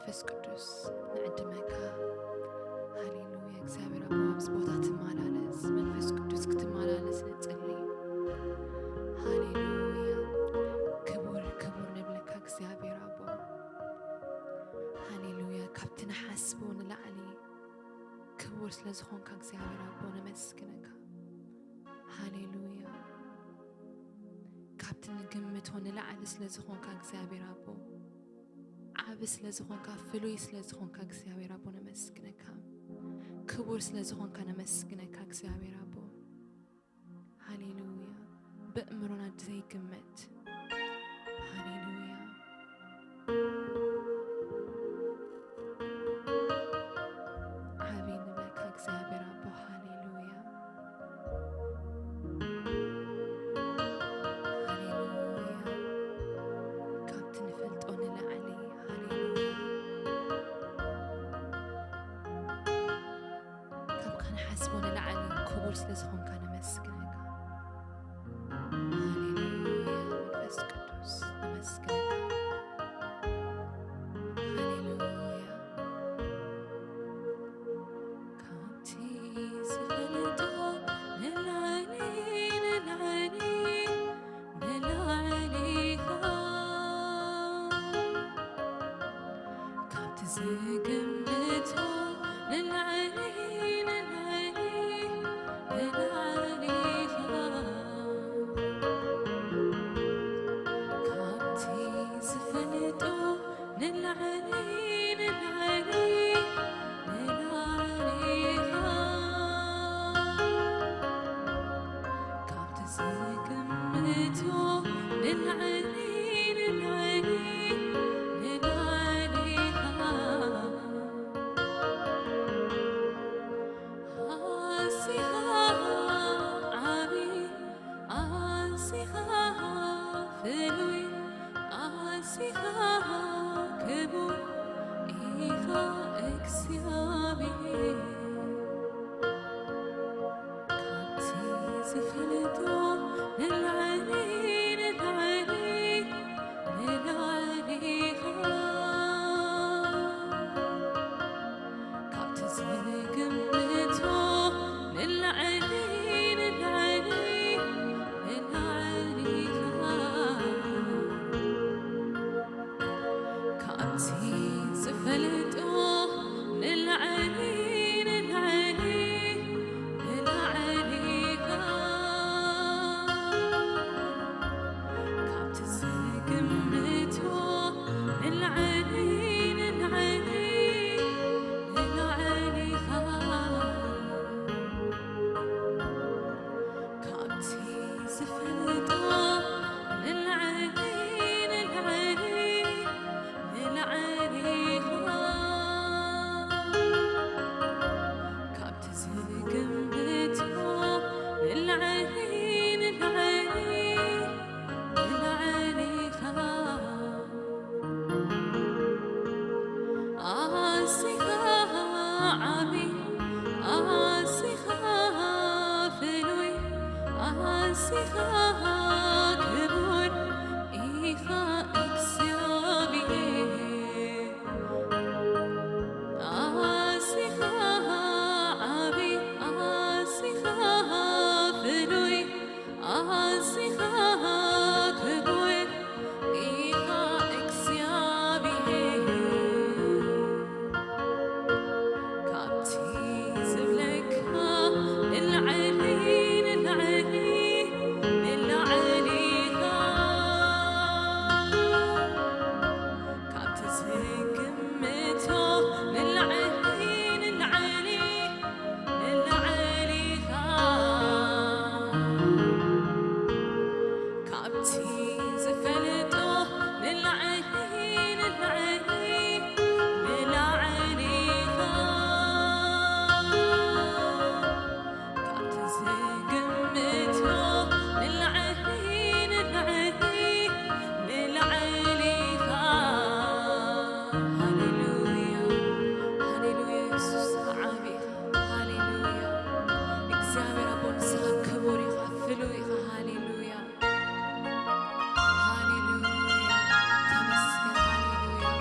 መንፈስ ቅዱስ ንዕድመካ። ሃሌሉያ። እግዚኣብሔር ኣቦ ኣብዚ ቦታ ትመላለስ፣ መንፈስ ቅዱስ ክትመላለስ ንጽሊ። ሃሌሉያ። ክቡር ክቡር ንብለካ እግዚኣብሔር ኣቦ። ሃሌሉያ። ካብቲ ንሓስቦ ንላዕሊ ክቡር ስለ ዝኾንካ እግዚኣብሔር ኣቦ ነመስግነካ። ሃሌሉያ። ካብቲ ንግምቶ ንላዕሊ ስለ ዝኾንካ እግዚኣብሔር ኣቦ፣ ዓቢ ስለ ዝኾንካ፣ ፍሉይ ስለ ዝኾንካ እግዚኣብሔር ኣቦ ነመስግነካ። ክቡር ስለ ዝኾንካ ነመስግነካ እግዚኣብሔር ኣቦ። ሃሌሉያ። በእምሮና ዘይግመት። ሃሌሉያ። ዓቢ ንብለካ እግዚኣብሔር ኣቦ። ሃሌሉያ። ሃሌሉያ። ካብቲ ንፈልጦ ንላዕሊ። ሃሌሉያ። ካብካ ንሓስቦ ንላዕሊ ክቡር ስለ ዝኾንካ ነመስግነካ። ሃሌሉያ። መንፈስ ቅዱስ ነመስግነካ። ሃሌሉያ። ካብቲ ዝፈልጦ ንላዕሊ፣ ንላዕሊ፣ ንላዕሊ ኢኻ። ካብቲ ዝግምቶ ንላዕሊ፣ ንላዕሊ፣ ንላዕሊ ኢኻ። ካብቲ ዝፈልጦ ንላዕሊ፣ ንላዕሊ፣ ንላዕሊ ኢኻ። ካብቲ ዝግምቶ ንላዕሊ፣ ንላዕሊ፣ ንላዕሊ ኢኻ። ኣዚኻ ዓቢ፣ ኣዚኻ ፍሉይ፣ ኣዚኻ ክቡር ኢኻ እግዚኣብሔር። ካብቲ ዝፈልጦ ንላዕሊ፣ ንላዕሊ፣ ንላዕሊ ኢኻ። ካብቲ ዝግምቶ ንላዕሊ፣ ንላዕሊ፣ ንላዕሊ ኢኻ። ካብቲ ዝፈልጦ ንላዕሊ፣ ንላዕሊ፣ ንላዕሊ ኢኻ። ካብቲ ዝግምቶ ንላዕሊ፣ ንላዕሊ፣ ንላዕሊ ኢኻ። ካብቲ ዝፈልጦ ንላዕሊ፣ ንላዕሊ፣ ንላዕሊ ኢኻ። ካብቲ ዝግምቶ ንላዕሊ፣ ንላዕሊ፣ ንላዕሊ ኢኻ። ኣዚኻ ዓቢ፣ ኣዚኻ ፍሉይ፣ ኣዚኻ ክቡር ኢኻ እግዚኣብሔር። ኣዚኻ ዓቢ፣ ኣዚኻ ፍሉይ፣ ኣዚኻ ክቡር ኢኻ እግዚኣብሔር። ካብቲ ዝብለካ ንላዕሊ፣ ንላዕሊ፣ ንላዕሊ ኢኻ። ካብቲ ዝግምቶ ንላዕሊ፣ ንላዕሊ፣ ንላዕሊ ኢኻ። ካብቲ ዝፈልጦ ንላዕሊ፣ ንላዕሊ፣ ንላዕሊ ኢኻ። ካብቲ ዝግምቶ ንላዕሊ፣ ንላዕሊ፣ ንላዕሊ ኢኻ። ሃሌሉያ፣ ሃሌሉያ፣ የሱስ ዓቢ ኢኻ። ሃሌሉያ፣ እግዚኣብሔር ኣቦ ንስኻ ክቡር ኢኻ፣ ፍሉይ ኢኻ። ሃሌሉያ፣ ሃሌሉያ፣ ተመስገን። ሃሌሉያ።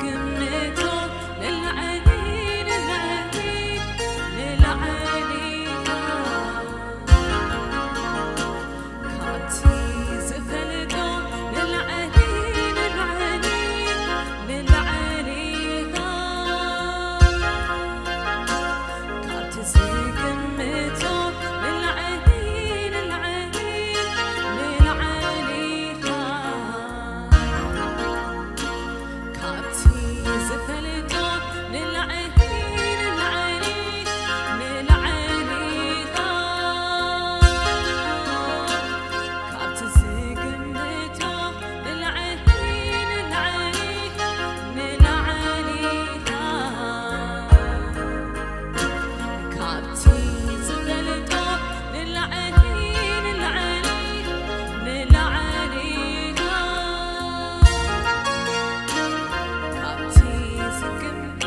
ግምቶ ንላዕሊ፣ ንላዕሊ፣ ንላዕሊ ኢኻ። ካብቲ ዝፈልጦ ንላዕሊ፣ ንላዕሊ፣ ንላዕሊ ኢኻ። ካብቲ ዝግምቶ ንላዕሊ፣ ንላዕሊ፣ ንላዕሊ ኢኻ። ካብቲ ዝፈልጦ ንላዕሊ፣ ንላዕሊ፣ ንላዕሊ ኢኻ። ካብቲ ዝግምቶ ንላዕሊ፣ ንላዕሊ፣ ንላዕሊ ኢኻ። ካብቲ ዝፈልጦ ንላዕሊ፣ ንላዕሊ፣ ንላዕሊ ኢኻ። ካብቲ ዝግምቶ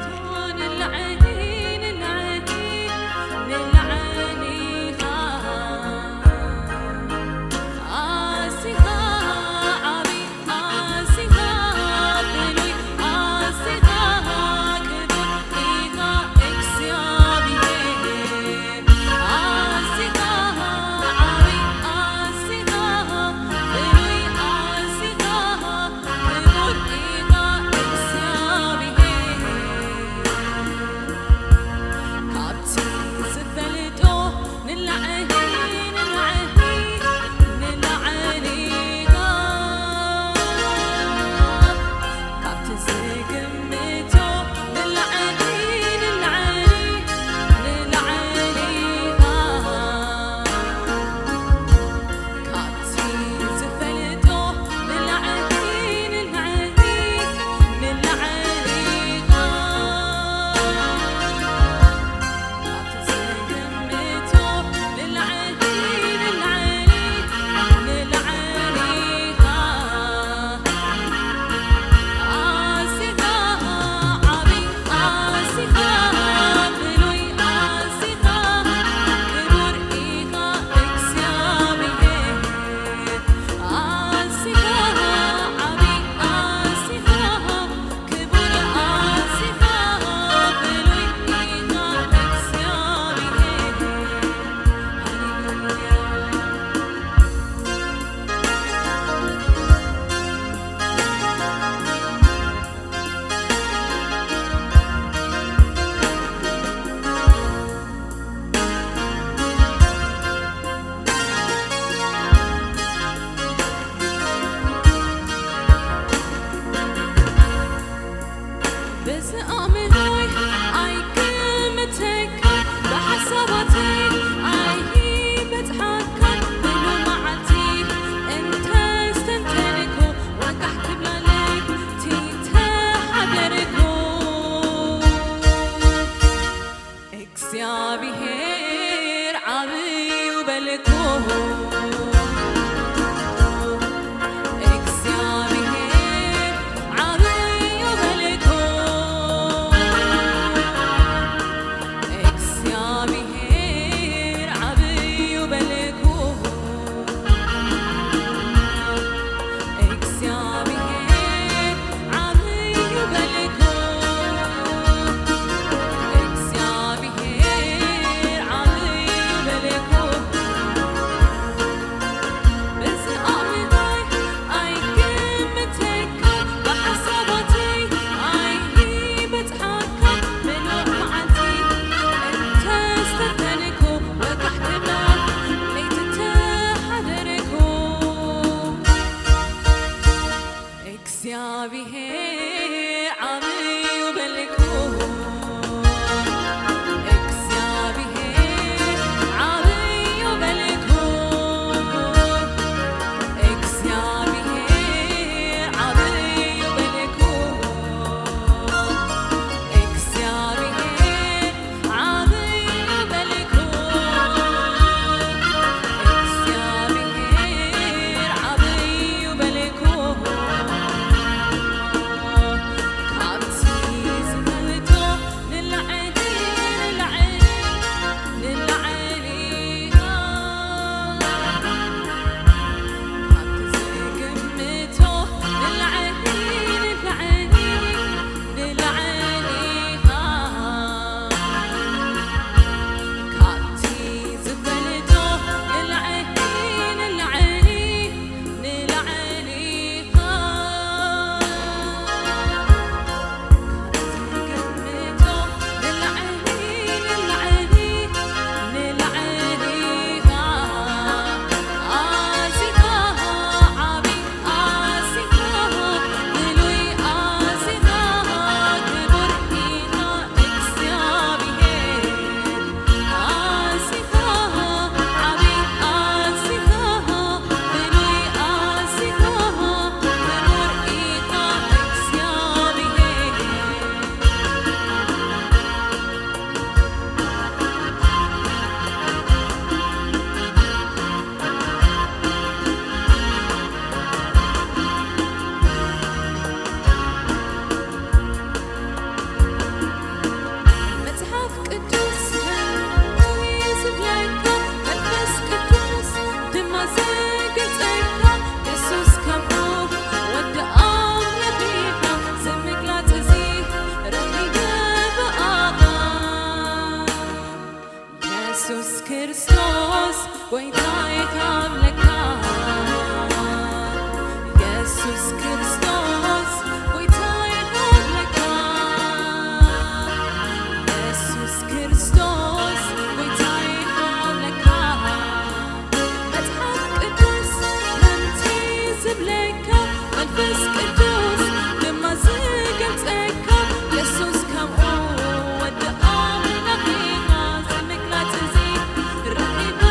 ንላዕሊ፣ ንላዕሊ፣ ንላዕሊ ኢኻ። ኣዚኻ ዓቢ፣ ኣዚኻ ፍሉይ፣ ኣዚኻ ክቡር ኢኻ እግዚኣብሔር። ኣዚኻ ዓቢ፣ ኣዚኻ ፍሉይ፣ ኣዚኻ ክቡር ኢኻ እግዚኣብሔር። ካብቲ ዝፈልጦ ንላዕሊ፣ ንላዕሊ፣ ንላዕሊ ኢኻ። ካብቲ ዝግምቶ ንላዕሊ፣ ንላዕሊ፣ ንላዕሊ ኢኻ። ካብቲ ዝፈልጦ ንላዕሊ፣ ንላዕሊ፣ ንላዕሊ ኢኻ። ካብቲ ዝግምቶ ንላዕሊ፣ ንላዕሊ፣ ንላዕሊ ኢኻ። ኣዚኻ ዓቢ፣ ኣዚኻ ፍሉይ፣ ኣዚኻ ክቡር ኢኻ እግዚኣብሔር። ኣዚኻ ዓቢ፣ ኣዚኻ ክቡር፣ ኣዚኻ ፍሉይ ኢኻ እግዚኣብሔር። ሃሌሉያ። ብዝኣምኖይ ኣይክምተካ፣ ብሓሳባተይ ኣይበጽሓካ። ብሎ መዓልቲ እንተስተንተንኩ፣ ወጋሕ ክብላለይ ትተሓደርኩ። እግዚኣብሔር ዓብዩ በልኩ። እግዚኣብሔር ዓብዩ በልኩ። ጎይታይ ካብ ለካ የሱስ ክርስቶስ ጎይታይ ካብ ለካ የሱስ ክርስቶስ ጎይታይ ካብ ለካ መጽሓፍ ቅዱስ ከምቲ ዝብለካ መንፈስ ቅዱስ ድማ ዝገልጸካ የሱስ ከምኡ ወዲ ኣምላኽ ኢኻ ዝምግላጽ እዚ ረኺበ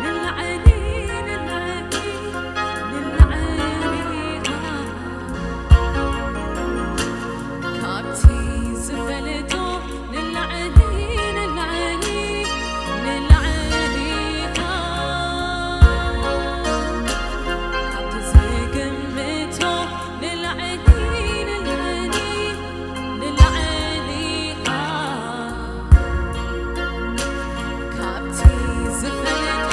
ንላዕሊ፣ ንላዕሊ፣ ንላዕሊ ኢኻ። ካብቲ ዝፈልጦ ንላዕሊ፣ ንላዕሊ፣ ንላዕሊ ኢኻ። ካብቲ ዝግምቶ ንላዕሊ፣ ንላዕሊ፣ ንላዕሊ ኢኻ። ካብቲ ዝፈልጦ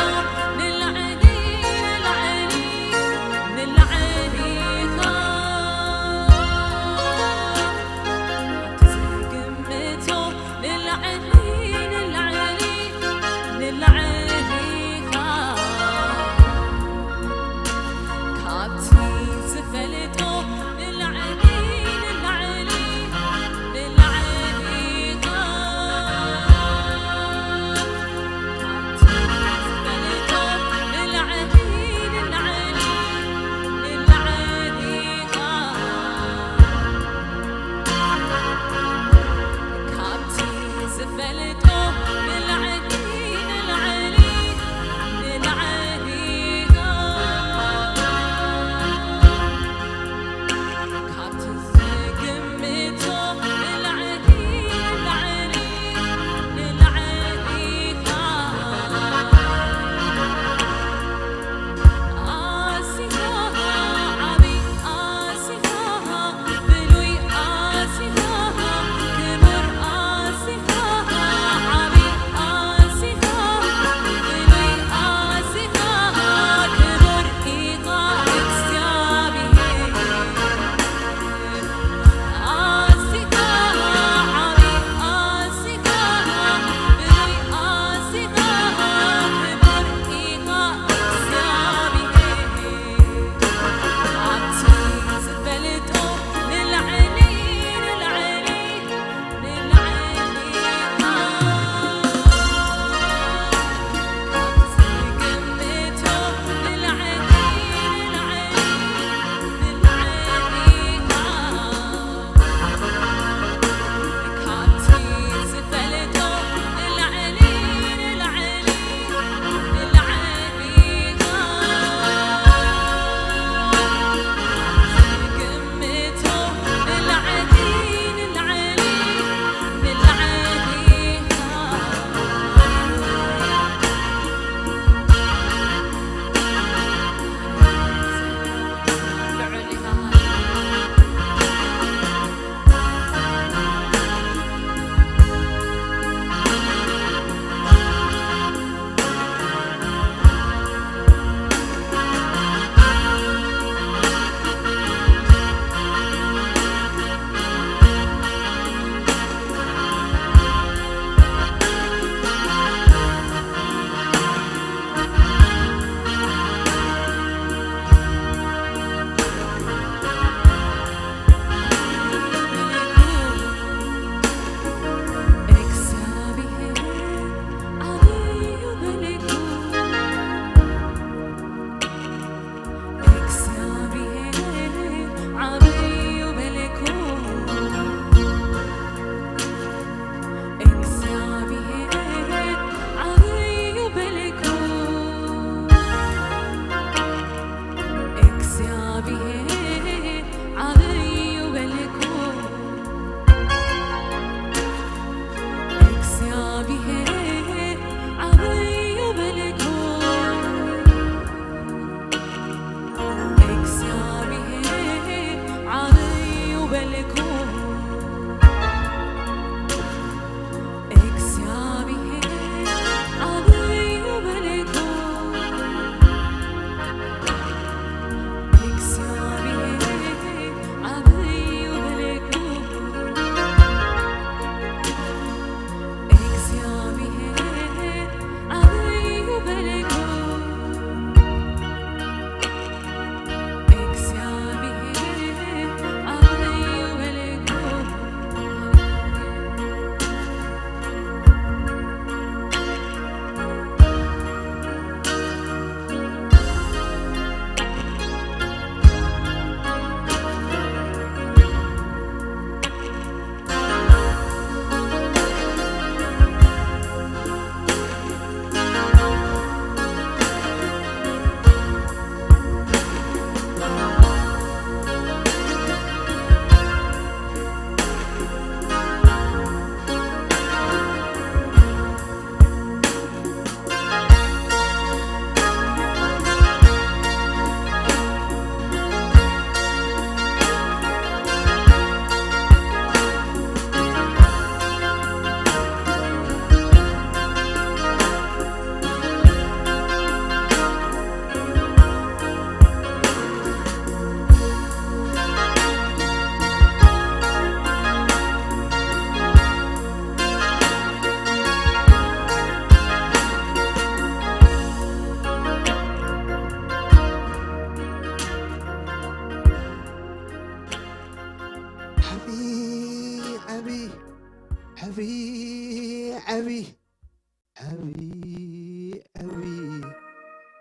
ዓብዪ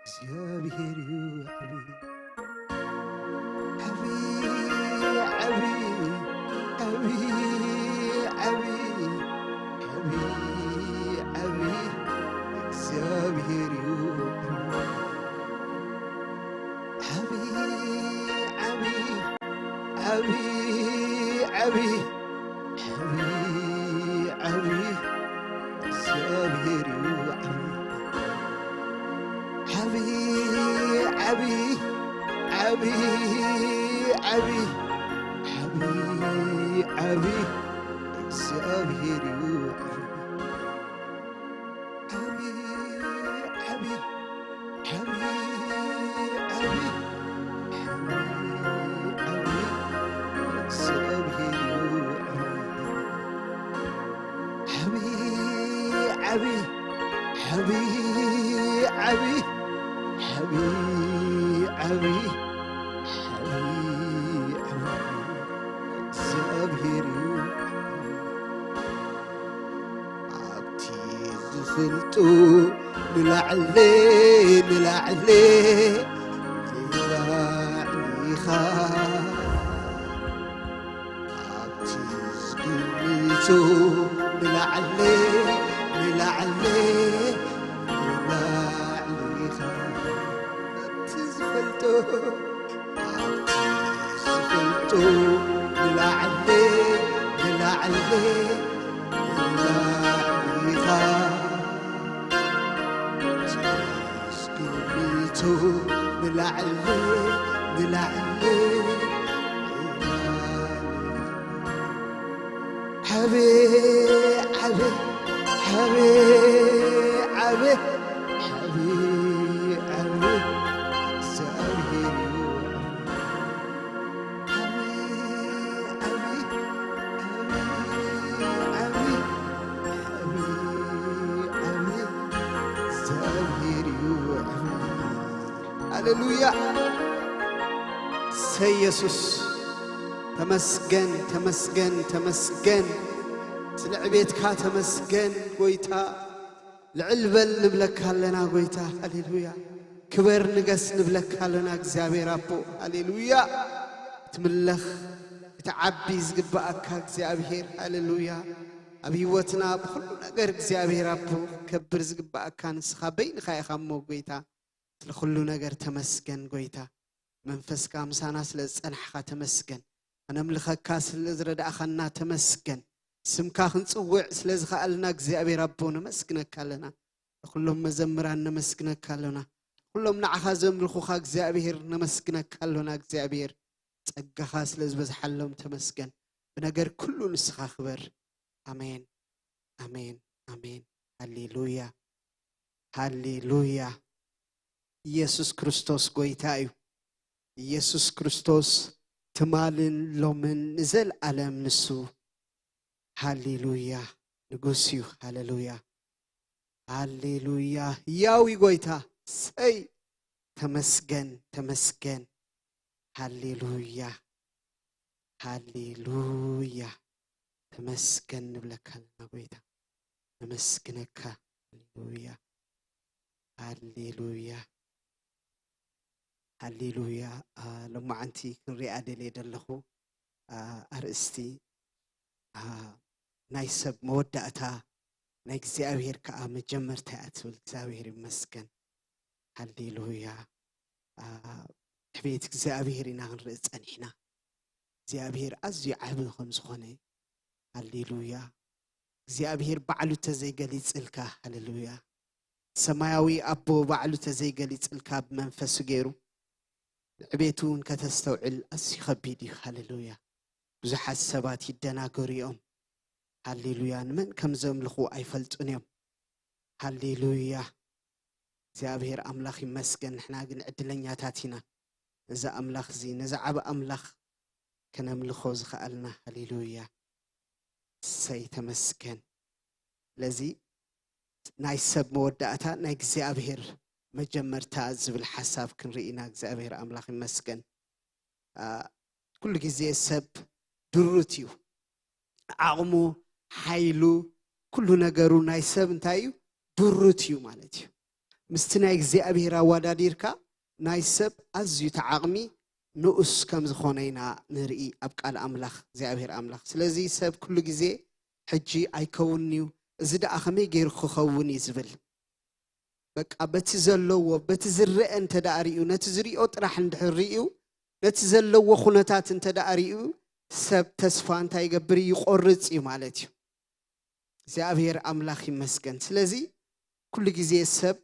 እግዚኣብሔር እዩ። ዓብዪ ዓብዪ ዓብዪ ዓብዪ ዓብዪ ዓብዪ እግዚኣብሔር እዩ። ዓብዪ ዓብዪ ዓብዪ ዓብዪ ዓብዪ ዓብዪ እግዚኣብሔር እዩ። ዓብዪ ዓብዪ ዓብዪ ዓብዪ ዓብዪ ዓብዪ ዓብዪ እግዚኣብሔር እዩ። ዓብዪ ዓብዪ ዓብዪ ዓብዪ ዓብዪ እግዚኣብሔር እዩ። ዓብዪ ዓብዪ ዓብዪ ዓብዪ ዓብዪ ዓብዪ ዓብዪ ዓብዪ እግዚኣብሔር እዩ። ኣብቲ ዝፈልጡ ንላዕሊ ንላዕሊ ንላዕሊኻ ኣብቲ ዝግምቱ ንላዕሊ ንላዕሊ ንላዕሊኻ ኣብቲ ዝፈልጡ ኣብቲ ዝፈልጡ ንላዕሊ ንላዕሊ ንላዕሊኻ ዝግምቱ ንላዕሊ ንላዕሊ ዓቢ ዓቢ ዓቢ ዓቢ ዓቢ ዓቢ እግዚኣብሔር እዩ። ዓቢ ዓቢ ዓቢ ዓቢ ዓቢ እግዚኣብሔር እዩ። ዓቢ ሃሌሉያ። ሰይ የሱስ ተመስገን፣ ተመስገን፣ ተመስገን። ስለ ዕቤትካ ተመስገን ጎይታ። ልዕል በል ንብለካ ኣለና ጎይታ። ሃሌሉያ። ክበር ንገስ ንብለካ ኣለና እግዚኣብሔር ኣቦ። ሃሌሉያ። ትምለኽ እቲ ዓቢ ዝግብኣካ እግዚኣብሔር። ሃሌሉያ። ኣብ ህይወትና ብኹሉ ነገር እግዚኣብሔር ኣቦ ከብር ዝግብኣካ ንስኻ በይንኻ ኢኻ እሞ ጎይታ። ስለ ኩሉ ነገር ተመስገን ጎይታ። መንፈስካ ምሳና ስለ ዝጸናሕካ ተመስገን። ከነምልኸካ ስለ ዝረዳእኻና ተመስገን። ስምካ ክንጽውዕ ስለ ዝኸኣልና እግዚኣብሔር ኣቦ ነመስግነካ ኣለና። ንኹሎም መዘምራን ነመስግነካ ኣሎና። ኩሎም ንዓኻ ዘምልኹኻ እግዚኣብሔር ነመስግነካ ኣሎና። እግዚኣብሔር ጸጋኻ ስለ ዝበዝሓሎም ተመስገን። ብነገር ኩሉ ንስኻ ክበር። ኣሜን፣ ኣሜን፣ ኣሜን። ሃሌሉያ፣ ሃሌሉያ። ኢየሱስ ክርስቶስ ጎይታ እዩ። ኢየሱስ ክርስቶስ ትማልን ሎምን ንዘለኣለም ንሱ። ሃሌሉያ። ንጉስ እዩ። ሃሌሉያ። ሃሌሉያ። ህያው እዩ ጎይታ። ሰይ ተመስገን፣ ተመስገን። ሃሌሉያ። ሃሌሉያ። ተመስገን ንብለካ ኣለና ጎይታ። ነመስግነካ። ሃሌሉያ። ሃሌሉያ። ሃሌሉያ። አ፣ ሎማዓንቲ ክንሪኣ ደልየ ደለኹ፣ አ፣ ኣርእስቲ፣ አ፣ ናይ ሰብ መወዳእታ ናይ እግዚኣብሔር ከኣ መጀመርታ እያ ትብል። እግዚኣብሔር ይመስገን። ሃሌሉያ። አ፣ ዕቤት እግዚኣብሔር ኢና ክንርኢ ጸኒሕና። እግዚኣብሔር ኣዝዩ ዓቢ ከም ዝኾነ። ሃሌሉያ። እግዚኣብሔር ባዕሉ ተዘይገሊጽልካ፣ ሃሌሉያ። ሰማያዊ ኣቦ ባዕሉ ተዘይገሊጽልካ ብመንፈሱ ገይሩ፣ ንዕቤቱ እውን ከተስተውዕል ኣዝዩ ከቢድ እዩ። ሃሌሉያ። ብዙሓት ሰባት ይደናገሩ እዮም። ሃሌሉያ። ንመን ከም ዘምልኹ ኣይፈልጡን እዮም። ሃሌሉያ። እግዚኣብሔር ኣምላኽ ይመስገን። ንሕና ግን ዕድለኛታት ኢና። ነዚ ኣምላኽ እዚ፣ ነዚ ዓቢ ኣምላኽ ከነምልኾ ዝኸኣልና። ሃሌሉያ። እሰይ ተመስገን። ስለዚ ናይ ሰብ መወዳእታ ናይ እግዚኣብሔር መጀመርታ ዝብል ሓሳብ ክንርኢ ኢና። እግዚኣብሔር ኣምላኽ ይመስገን። አ፣ ኩሉ ግዜ ሰብ ድሩት እዩ። ዓቕሙ፣ ሓይሉ፣ ኩሉ ነገሩ ናይ ሰብ እንታይ እዩ? ድሩት እዩ ማለት እዩ። ምስቲ ናይ እግዚኣብሔር ኣወዳዲርካ ናይ ሰብ ኣዝዩ እቲ ዓቕሚ ንኡስ ከም ዝኾነ ኢና ንርኢ ኣብ ቃል ኣምላኽ፣ እግዚኣብሔር ኣምላኽ። ስለዚ ሰብ ኩሉ ግዜ ሕጂ ኣይከውንን እዩ፣ እዚ ደኣ ከመይ ገይሩ ክኸውን እዩ ዝብል። በቃ በቲ ዘለዎ፣ በቲ ዝረአ እንተ ደኣ ርእዩ፣ ነቲ ዝሪኦ ጥራሕ እንድሕር ርእዩ፣ ነቲ ዘለዎ ኩነታት እንተ ደኣ ርእዩ፣ ሰብ ተስፋ እንታይ ይገብር እዩ? ይቆርጽ እዩ ማለት እዩ። እግዚኣብሔር ኣምላኽ ይመስገን። ስለዚ ኩሉ ግዜ ሰብ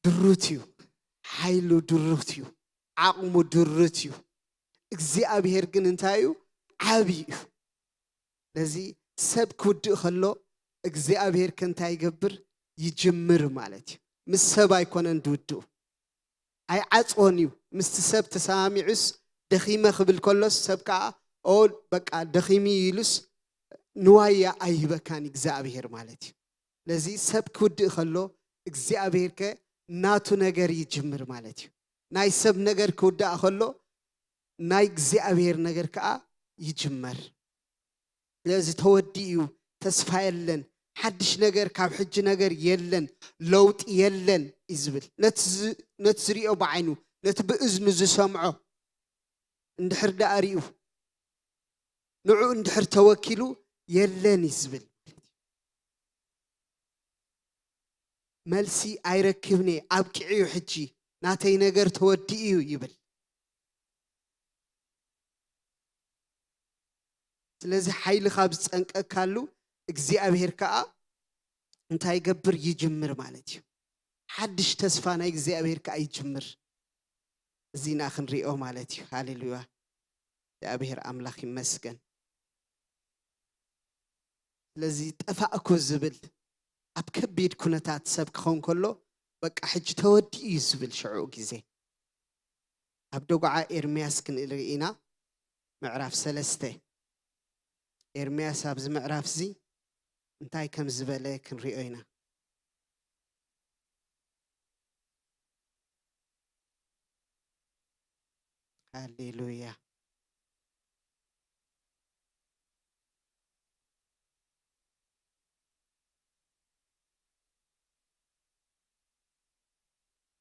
ድሩት እዩ፣ ሓይሉ ድሩት እዩ፣ ዓቕሙ ድሩት እዩ። እግዚኣብሔር ግን እንታይ እዩ? ዓቢ እዩ። ስለዚ ሰብ ክውድእ ከሎ እግዚኣብሔር ከ እንታይ ይገብር? ይጅምር ማለት እዩ። ምስ ሰብ ኣይኮነን ድውድኡ። ኣይዓጽዎን እዩ። ምስቲ ሰብ ተሰማሚዑስ ደኺመ ክብል ከሎስ ሰብ ከኣ ኦ በቃ ደኺሙ ኢሉስ ንዋያ ኣይህበካን እግዚኣብሔር ማለት እዩ። ስለዚ ሰብ ክውድእ ከሎ እግዚኣብሔር ከ ናቱ ነገር ይጅምር ማለት እዩ። ናይ ሰብ ነገር ክውዳእ ከሎ ናይ እግዚኣብሔር ነገር ከኣ ይጅመር። ስለዚ ተወዲኡ እዩ፣ ተስፋ የለን፣ ሓድሽ ነገር ካብ ሕጂ ነገር የለን፣ ለውጢ የለን እዩ ዝብል። ነቲ ዝ-፣ ነቲ ዝሪኦ ብዓይኑ፣ ነቲ ብእዝኑ ዝሰምዖ እንድሕር ደኣ ሪኡ፣ ንዕኡ እንድሕር ተወኪሉ የለን እዩ ዝብል። መልሲ ኣይረክብን እየ፣ ኣብቂዑ እዩ ሕጂ፣ ናተይ ነገር ተወዲኡ እዩ ይብል። ስለዚ ሓይሊ ካብ ዝጸንቀካሉ እግዚኣብሔር ከኣ እንታይ ይገብር? ይጅምር ማለት እዩ። ሓድሽ ተስፋ ናይ እግዚኣብሔር ከኣ ይጅምር። እዚ ኢና ክንሪኦ ማለት እዩ። ሃሌሉያ። እግዚኣብሔር ኣምላኽ ይመስገን። ስለዚ ጠፋእኩ ዝብል ኣብ ከቢድ ኩነታት ሰብ ክኸውን ከሎ በቃ ሕጂ ተወዲኡ እዩ ዝብል ሽዑ ግዜ። ኣብ ደጉዓ ኤርምያስ ክንርኢ ኢና። ምዕራፍ ሰለስተ። ኤርምያስ ኣብዚ ምዕራፍ እዚ እንታይ ከም ዝበለ ክንሪኦ ኢና። ሃሌሉያ።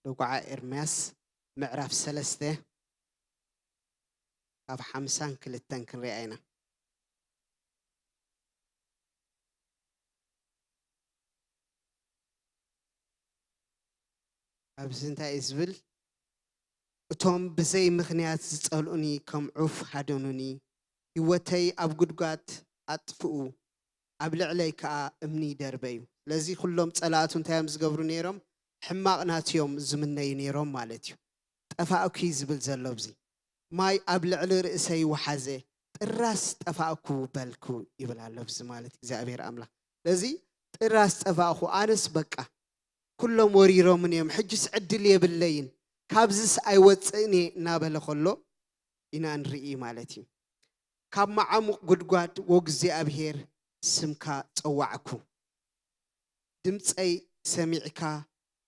ደጉዓ ኤርምያስ ምዕራፍ ሰለስተ ካብ ሓምሳን ክልተን ክንሪኣ ኢና። ኣብዚ እንታይ እዩ ዝብል? እቶም ብዘይ ምኽንያት ዝጸልኡኒ ከም ዑፍ ሃደኑኒ፣ ህይወተይ ኣብ ጉድጓድ ኣጥፍኡ፣ ኣብ ልዕለይ ከኣ እምኒ ይደርበዩ። ስለዚ ኩሎም ጸላእቱ እንታይ እዮም ዝገብሩ ነይሮም? ሕማቕ ናቱ እዮም ዝምነዩ ነይሮም ማለት እዩ። ጠፋእኩ እዩ ዝብል ዘሎ ኣብዚ። ማይ ኣብ ልዕሊ ርእሰይ ወሓዘ፣ ጥራስ ጠፋእኩ በልኩ ይብል ኣሎ ኣብዚ ማለት እግዚኣብሔር ኣምላኽ። ስለዚ ጥራስ ጠፋእኩ፣ ኣነስ በቃ ኩሎም ወሪሮምን እዮም፣ ሕጅስ ዕድል የብለይን፣ ካብዝስ ኣይወፅእን እየ እናበለ ከሎ ኢና ንርኢ ማለት እዩ። ካብ መዓሙቕ ጉድጓድ ወእግዚኣብሔር ስምካ ጸዋዕኩ፣ ድምፀይ ሰሚዕካ፣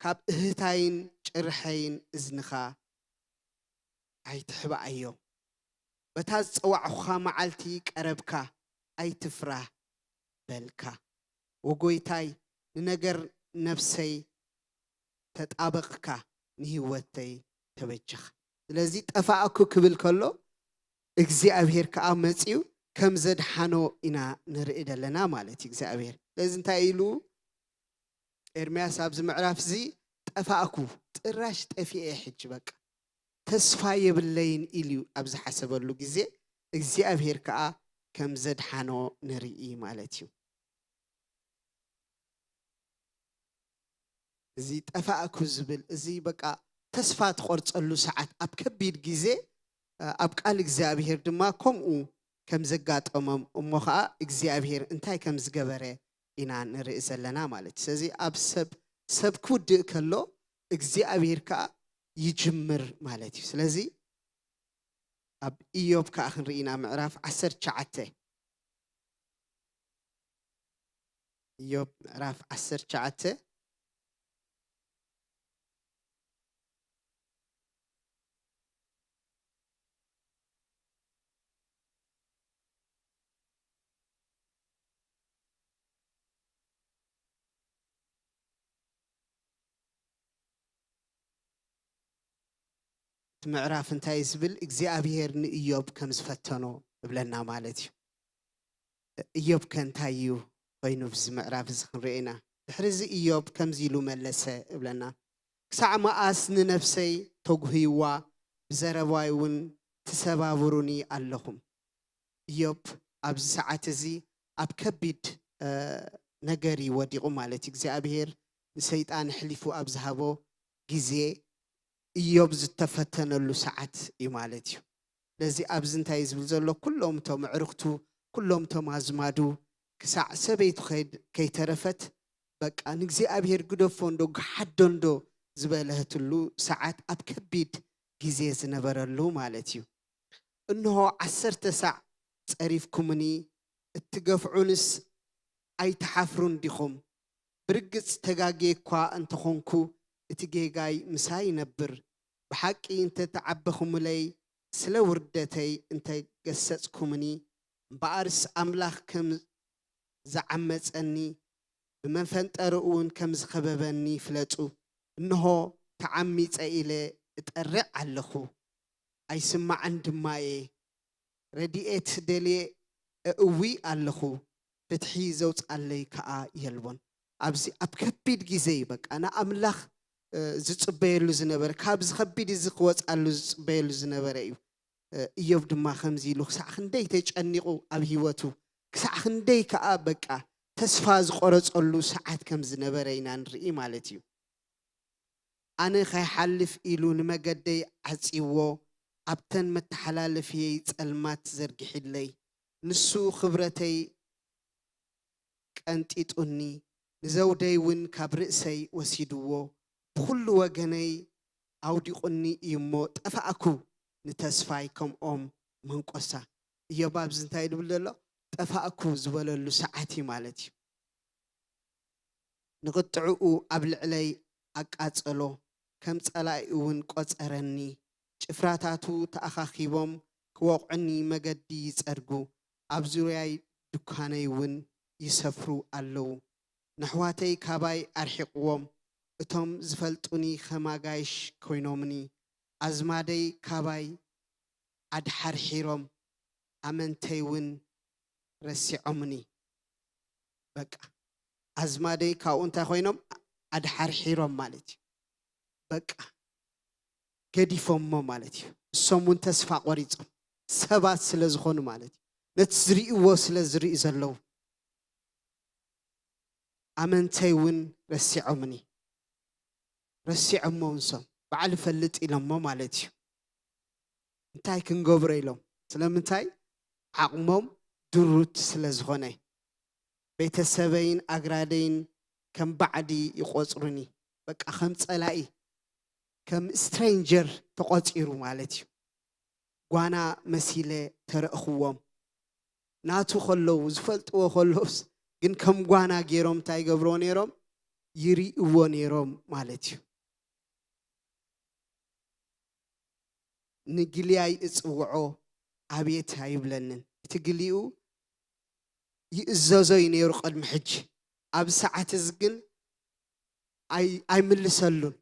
ካብ እህታይን ጭርሐይን እዝንኻ ኣይትሕብኣዮ። በታ ዝጸዋዕኹኻ መዓልቲ ቀረብካ፣ ኣይትፍራህ በልካ። ወጎይታይ፣ ንነገር ነፍሰይ ተጣበቕካ፣ ንህይወተይ ተበጀኻ። ስለዚ ጠፋእኩ ክብል ከሎ እግዚኣብሔር ከኣ መጺኡ ከም ዘድሓኖ ኢና ንርኢ ዘለና ማለት እዩ እግዚኣብሔር። ስለዚ እንታይ ኢሉ ኤርምያስ ኣብዚ ምዕራፍ እዚ? ጠፋእኩ፣ ጥራሽ ጠፊኤ ሕጂ በቃ ተስፋ የብለይን ኢሉ እዩ ኣብ ዝሓሰበሉ ግዜ እግዚኣብሔር ከኣ ከም ዘድሓኖ ንርኢ ማለት እዩ። እዚ ጠፋእኩ ዝብል እዚ በቃ ተስፋ ትቆርጸሉ ሰዓት ኣብ ከቢድ ግዜ እ፣ ኣብ ቃል እግዚኣብሔር ድማ ከምኡ ከም ዘጋጠሞም እሞ ኸዓ እግዚኣብሔር እንታይ ከም ዝገበረ ኢና ንርኢ ዘለና ማለት እዩ። ስለዚ ኣብ ሰብ ሰብ ክውድእ ከሎ እግዚኣብሔር ከዓ ይጅምር ማለት እዩ። ስለዚ ኣብ ኢዮብ ከዓ ክንርኢ ኢና ምዕራፍ ዓሰርተ ትሽዓተ። ኢዮብ ምዕራፍ ዓሰርተ ትሽዓተ። ምዕራፍ እንታይ ዝብል እግዚኣብሔር ንእዮብ ከም ዝፈተኖ እብለና ማለት እዩ። እዮብ ከ እንታይ እዩ ኮይኑ ኣብዚ ምዕራፍ እዚ ክንርኢ ኢና። ድሕሪ እዚ እዮብ ከምዚ ኢሉ መለሰ እብለና። ክሳዕ መኣስ ንነፍሰይ ተጉህይዋ፣ ብዘረባይ እውን ትሰባብሩኒ ኣለኹም። እዮብ ኣብዚ ሰዓት እዚ ኣብ ከቢድ ነገር እዩ ወዲቑ ማለት እዩ። እግዚኣብሔር ንሰይጣን ኣሕሊፉ ኣብ ዝሃቦ ግዜ እዮብ ዝተፈተነሉ ሰዓት እዩ ማለት እዩ። ስለዚ ኣብዚ እንታይ እዩ ዝብል ዘሎ? ኩሎም እቶም ኣዕርኽቱ፣ ኩሎም እቶም ኣዝማዱ፣ ክሳዕ ሰበይቱ ከይተረፈት በቃ ንእግዚኣብሔር ግደፎ እንዶ ግሓዶ እንዶ ዝበለህትሉ ሰዓት ኣብ ከቢድ ግዜ ዝነበረሉ ማለት እዩ። እንሆ ዓሰርተ ሳዕ ጸሪፍኩምኒ፣ እትገፍዑንስ ኣይትሓፍሩን ዲኹም? ብርግጽ ተጋግየ እኳ እንተኾንኩ፣ እቲ ጌጋይ ምሳይ ይነብር። ብሓቂ እንተ ተዓበኹምለይ፣ ስለ ውርደተይ እንተ ገሰጽኩምኒ፣ እምበኣርስ ኣምላኽ ከም ዝዓመጸኒ፣ ብመፈንጠርኡ እውን ከም ዝኸበበኒ ፍለጡ። እንሆ ተዓሚጸ ኢለ እጠርዕ ኣለኹ፣ ኣይስማዕን ድማ እየ። ረድኤት ደልየ እእዊ ኣለኹ፣ ፍትሒ ዘውፅኣለይ ከዓ የልቦን። ኣብዚ ኣብ ከቢድ ግዜ እዩ በቃ ንኣምላኽ ዝፅበየሉ ዝነበረ፣ ካብዚ ከቢድ እዚ ክወፅኣሉ ዝፅበየሉ ዝነበረ እዩ። እዮብ ድማ ከምዚ ኢሉ ክሳዕ ክንደይ ተጨኒቑ ኣብ ህይወቱ፣ ክሳዕ ክንደይ ከዓ በቃ ተስፋ ዝቆረፀሉ ሰዓት ከም ዝነበረ ኢና ንርኢ ማለት እዩ። ኣነ ከይሓልፍ ኢሉ ንመገደይ ዓጽይዎ፣ ኣብተን መተሓላለፍየይ ጸልማት ዘርጊሕለይ። ንሱ ክብረተይ ቀንጢጡኒ፣ ንዘውደይ እውን ካብ ርእሰይ ወሲድዎ። ብኹሉ ወገነይ ኣውዲቑኒ እዩ እሞ፣ ጠፋእኩ፣ ንተስፋይ ከምኦም መንቆሳ። እዮብ ኣብዚ እንታይ ድብል ዘሎ? ጠፋእኩ ዝበለሉ ሰዓት እዩ ማለት እዩ። ንቕጥዕኡ ኣብ ልዕለይ ኣቃጸሎ፣ ከም ጸላኢ እውን ቈጸረኒ። ጭፍራታቱ ተኣኻኺቦም ክወቕዑኒ መገዲ ይጸርጉ፣ ኣብ ዙርያይ ድኳነይ እውን ይሰፍሩ ኣለዉ። ነሕዋተይ ካባይ ኣርሒቕዎም፣ እቶም ዝፈልጡኒ ከም ኣጋይሽ ኮይኖምኒ፣ ኣዝማደይ ካባይ ኣድሓርሒሮም፣ ኣመንተይ እውን ረሲዖምኒ። በቃ ኣዝማደይ ካብኡ እንታይ ኮይኖም? ኣድሓርሒሮም ማለት እዩ። በቃ ገዲፎሞ ማለት እዩ። እሶም እውን ተስፋ ቆሪጾም ሰባት ስለ ዝኾኑ ማለት እዩ። ነቲ ዝርእይዎ ስለ ዝርእዩ ዘለዉ ኣመንተይ እውን ረሲዖምኒ። ረሲዖሞ እንሶም በዓል ፈልጥ ኢሎሞ ማለት እዩ። እንታይ ክንገብሮ ኢሎም? ስለምንታይ? ዓቕሞም ድሩት ስለ ዝኾነ። ቤተሰበይን ኣግራደይን ከም ባዕዲ ይቆጽሩኒ። በቃ ከም ጸላኢ፣ ከም ስትሬንጀር ተቆጺሩ ማለት እዩ። ጓና መሲለ ተረእኽዎም። ናቱ ከለዉ ዝፈልጥዎ ከለውስ ግን ከም ጓና ገይሮም እንታይ ይገብርዎ ነይሮም? ይርእይዎ ነይሮም ማለት እዩ። ንግልያይ እጽውዖ ኣቤት ኣይብለንን። እቲ ግልይኡ ይእዘዞ እዩ ነይሩ ቅድሚ ሕጂ። ኣብዚ ሰዓት እዚ ግን ኣይ ኣይምልሰሉን።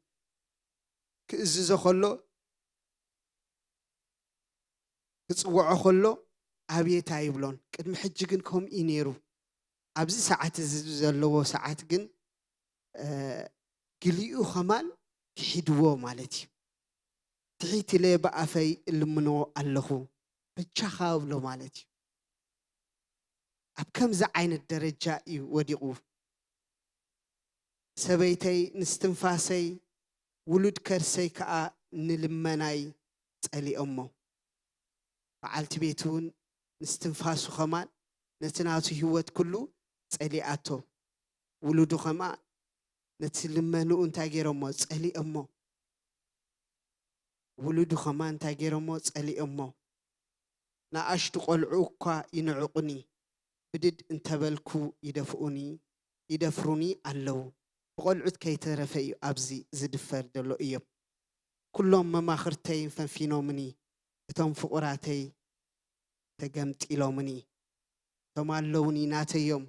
ክእዝዞ ከሎ ክጽውዖ ከሎ ኣቤት ኣይብሎን። ቅድሚ ሕጂ ግን ከምኡ እዩ ነይሩ። ኣብዚ ሰዓት እዚ ዘለዎ ሰዓት ግን ግልኡ ኸማን ክሒድዎ ማለት እዩ። ትሒት ኢለ ብኣፈይ እልምኖ ኣለኹ፣ በጃኻ እብሎ ማለት እዩ። ኣብ ከምዚ ዓይነት ደረጃ እዩ ወዲቑ። ሰበይተይ ንስትንፋሰይ፣ ውሉድ ከርሰይ ከኣ ንልመናይ ጸሊኦሞ። በዓልቲ ቤቱ እውን ንስትንፋሱ ኸማን ነቲ ናቱ ህይወት ኩሉ ጸሊኣቶ። ውሉዱ ኸማን ነቲ ልመንኡ እንታይ ገይሮሞ? ጸሊኦሞ። ውሉዱ ኸማን እንታይ ገይሮሞ? ጸሊኦሞ። ንኣሽቱ ቖልዑ እኳ ይንዕቑኒ፣ ብድድ እንተበልኩ ይደፍኡኒ፣ ይደፍሩኒ ኣለዉ። ብቖልዑት ከይተረፈ እዩ ኣብዚ ዝድፈር ዘሎ እዮብ። ኩሎም መማኽርተይ ፈንፊኖምኒ፣ እቶም ፍቑራተይ ተገምጢሎምኒ። እቶም ኣለውኒ ናተዮም፣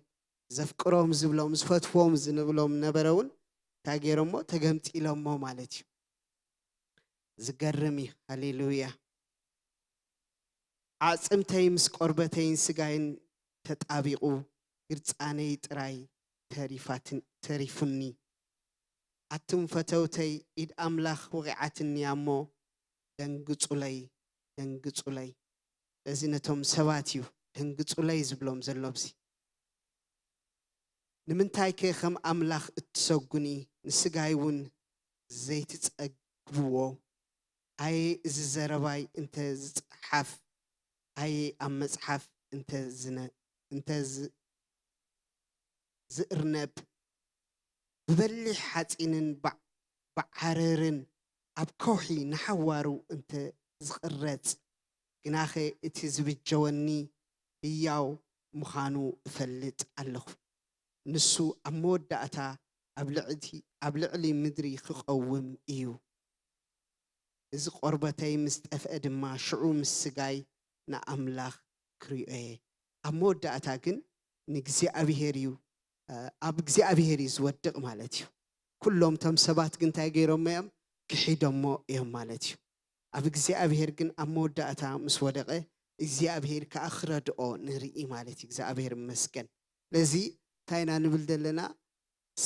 ዘፍቅሮም ዝብሎም፣ ዝፈትዎም ዝንብሎም ነበረ እውን እንታይ ገይሮሞ? ተገምጢሎሞ ማለት እዩ። ዝገርም እዩ። ሃሌሉያ። ኣዕጽምተይ ምስ ቆርበተይን ስጋይን ተጣቢቑ፣ ግርጻነይ ጥራይ ተሪፋትን-፣ ተሪፉኒ። ኣቱም ፈተውተይ፣ ኢድ ኣምላኽ ወቒዓትኒ እያ እሞ፣ ደንግጹለይ፣ ደንግጹለይ። እዚ ነቶም ሰባት እዩ ደንግጹለይ ዝብሎም ዘሎ ኣብዚ። ንምንታይከ ከም ኣምላኽ እትሰጉኒ፣ ንስጋይ እውን ዘይትጸግብዎ? ኣየ እዚ ዘረባይ እንተ ዝጸሓፍ፣ ኣየ ኣብ መጽሓፍ እንተ ዝነ-፣ እንተ ዝ-፣ ዝእርነብ፣ ብበሊሕ ሓጺንን ባዕ-፣ ባዓረርን ኣብ ከውሒ ንሓዋሩ እንተ ዝቕረጽ፣ ግናኸ እቲ ዝብጀወኒ ህያው ምዃኑ እፈልጥ ኣለኹ። ንሱ ኣብ መወዳእታ ኣብ ልዕቲ-፣ ኣብ ልዕሊ ምድሪ ክቐውም እዩ። እዚ ቆርበተይ ምስ ጠፍአ ድማ፣ ሽዑ ምስ ስጋይ ንኣምላኽ ክሪኦ እየ። ኣብ መወዳእታ ግን ንእግዚኣብሔር እዩ፣ እ፣ ኣብ እግዚኣብሔር እዩ ዝወድቕ ማለት እዩ። ኩሎም እቶም ሰባት ግን እንታይ ገይሮሞ እዮም? ክሒዶሞ እዮም ማለት እዩ። ኣብ እግዚኣብሔር ግን ኣብ መወዳእታ ምስ ወደቐ፣ እግዚኣብሔር ከኣ ክረድኦ ንርኢ ማለት እዩ። እግዚኣብሔር ይመስገን። ስለዚ እንታይ ኢና ንብል ዘለና?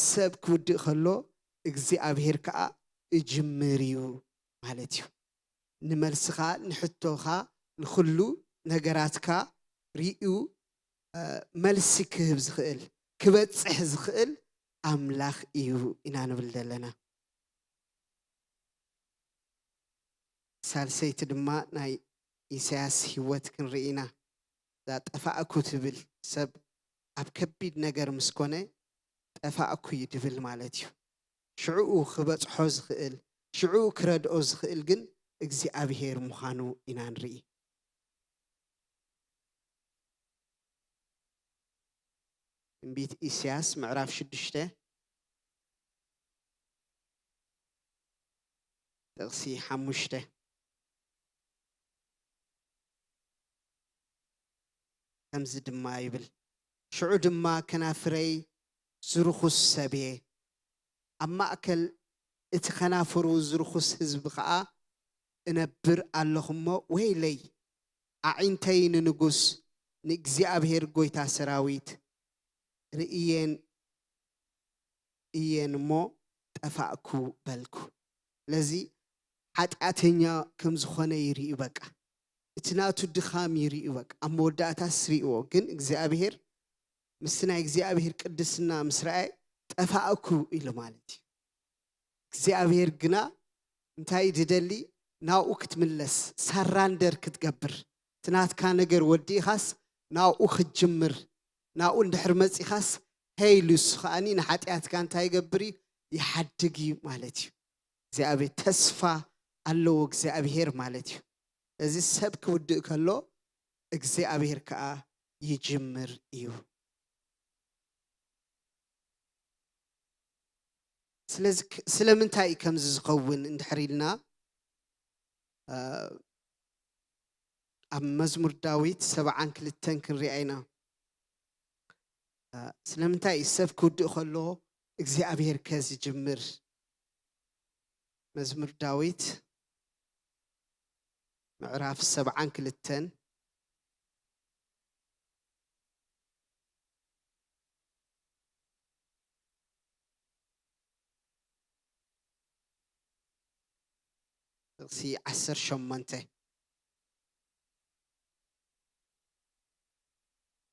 ሰብ ክውድእ ከሎ እግዚኣብሔር ከኣ እጅምር እዩ ማለት እዩ። ንመልስኻ፣ ንሕቶኻ፣ ንኹሉ ነገራትካ ርእዩ፣ እ፣ መልሲ ክህብ ዝኽእል፣ ክበጽሕ ዝኽእል ኣምላኽ እዩ ኢና ንብል ዘለና። ሳልሰይቲ ድማ ናይ ኢሳያስ ህይወት ክንርኢ ኢና። እዛ ጠፋእኩ ትብል ሰብ ኣብ ከቢድ ነገር ምስ ኮነ ጠፋእኩ እዩ ድብል ማለት እዩ። ሽዕኡ ክበጽሖ ዝኽእል፣ ሽዕኡ ክረድኦ ዝኽእል ግን እግዚኣብሄር ምዃኑ ኢና ንርኢ። ትንቢት ኢሳያስ ምዕራፍ ሽዱሽተ ጥቕሲ ሓሙሽተ። ከምዚ ድማ ይብል፣ ሽዑ ድማ ከናፍረይ ዝርኹስ ሰብ እየ፣ ኣብ ማእከል እቲ ከናፍሩ ዝርኹስ ህዝቢ ኸኣ እነብር ኣለኹ እሞ፣ ወይለይ! ኣዒንተይ ንንጉስ፣ ንእግዚኣብሄር ጐይታ ሰራዊት ርእየን እየን እሞ ጠፋእኩ በልኩ። ስለዚ ሓጢኣተኛ ከም ዝኾነ ይርእዩ በቃ። እቲ ናቱ ድኻም ይርእዩ በቃ። ኣብ መወዳእታስ ርእይዎ። ግን እግዚኣብሄር ምስቲ ናይ እግዚኣብሄር ቅድስና ምስ ረኣየ ጠፋእኩ ኢሉ ማለት እዩ። እግዚኣብሄር ግና እንታይ ድደሊ? ናብኡ ክትምለስ፣ ሳራንደር ክትገብር፣ እቲ ናትካ ነገር ወዲእኻስ ናብኡ ክትጅምር፣ ናብኡ እንድሕር መጺኻስ፣ ሄይ ኢሉ እሱ ከኣኒ ንሓጢኣትካ እንታይ ይገብር እዩ? ይሓድግ እዩ ማለት እዩ። እግዚኣብሔር ተስፋ ኣለዎ እግዚኣብሔር ማለት እዩ። እዚ ሰብ ክውድእ ከሎ እግዚኣብሔር ከኣ ይጅምር እዩ። ስለዚ ክ-፣ ስለምንታይ እዩ ከምዚ ዝኸውን እንድሕር ኢልና፣ እ፣ ኣብ መዝሙር ዳዊት ሰብዓን ክልተን ክንሪኣ ኢና። እ፣ ስለምንታይ እዩ ሰብ ክውድእ ከሎ እግዚኣብሔር ከ ዝጅምር? መዝሙር ዳዊት ምዕራፍ ሰብዓን ክልተን ጥቕሲ ዓሰርተ ሸሞንተ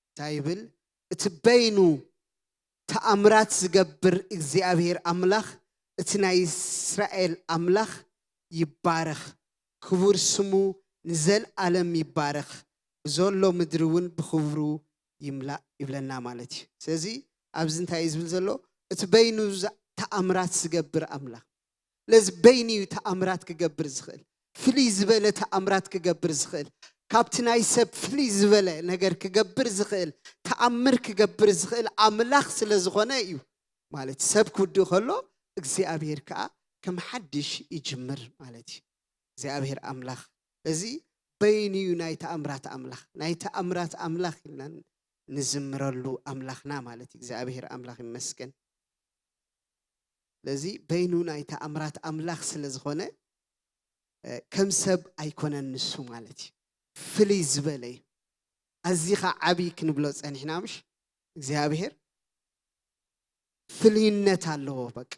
እንታይ ይብል? እቲ በይኑ ተኣምራት ዝገብር እግዚኣብሔር ኣምላኽ፣ እቲ ናይ እስራኤል ኣምላኽ ይባረኽ፣ ክቡር ስሙ ንዘልኣለም ይባረኽ፣ ብዘሎ ምድሪ እውን ብኽብሩ ይምላእ ይብለና ማለት እዩ። ስለዚ ኣብዚ እንታይ እዩ ዝብል ዘሎ? እቲ በይኑ ዝ-፣ ተኣምራት ዝገብር ኣምላኽ። ስለዚ በይኑ እዩ ተኣምራት ክገብር ዝኽእል፣ ፍልይ ዝበለ ተኣምራት ክገብር ዝኽእል፣ ካብቲ ናይ ሰብ ፍልይ ዝበለ ነገር ክገብር ዝኽእል፣ ተኣምር ክገብር ዝኽእል ኣምላኽ ስለ ዝኾነ እዩ ማለት። ሰብ ክውድእ ከሎ እግዚኣብሔር ከኣ ከም ሓድሽ ይጅምር ማለት እዩ። እግዚኣብሔር ኣምላኽ እዚ በይኑ እዩ ናይ ተኣምራት ኣምላኽ። ናይ ተኣምራት ኣምላኽ ኢልና ንዝምረሉ ኣምላኽና ማለት እዩ። እግዚኣብሔር ኣምላኽ ይመስገን። ስለዚ በይኑ ናይ ተኣምራት ኣምላኽ ስለ ዝኾነ፣ ከም ሰብ ኣይኮነን ንሱ ማለት እዩ። ፍልይ ዝበለ እዩ። ኣዚኻ ዓብዪ ክንብሎ ጸኒሕና ምሽ እግዚኣብሔር ፍልይነት ኣለዎ። በቃ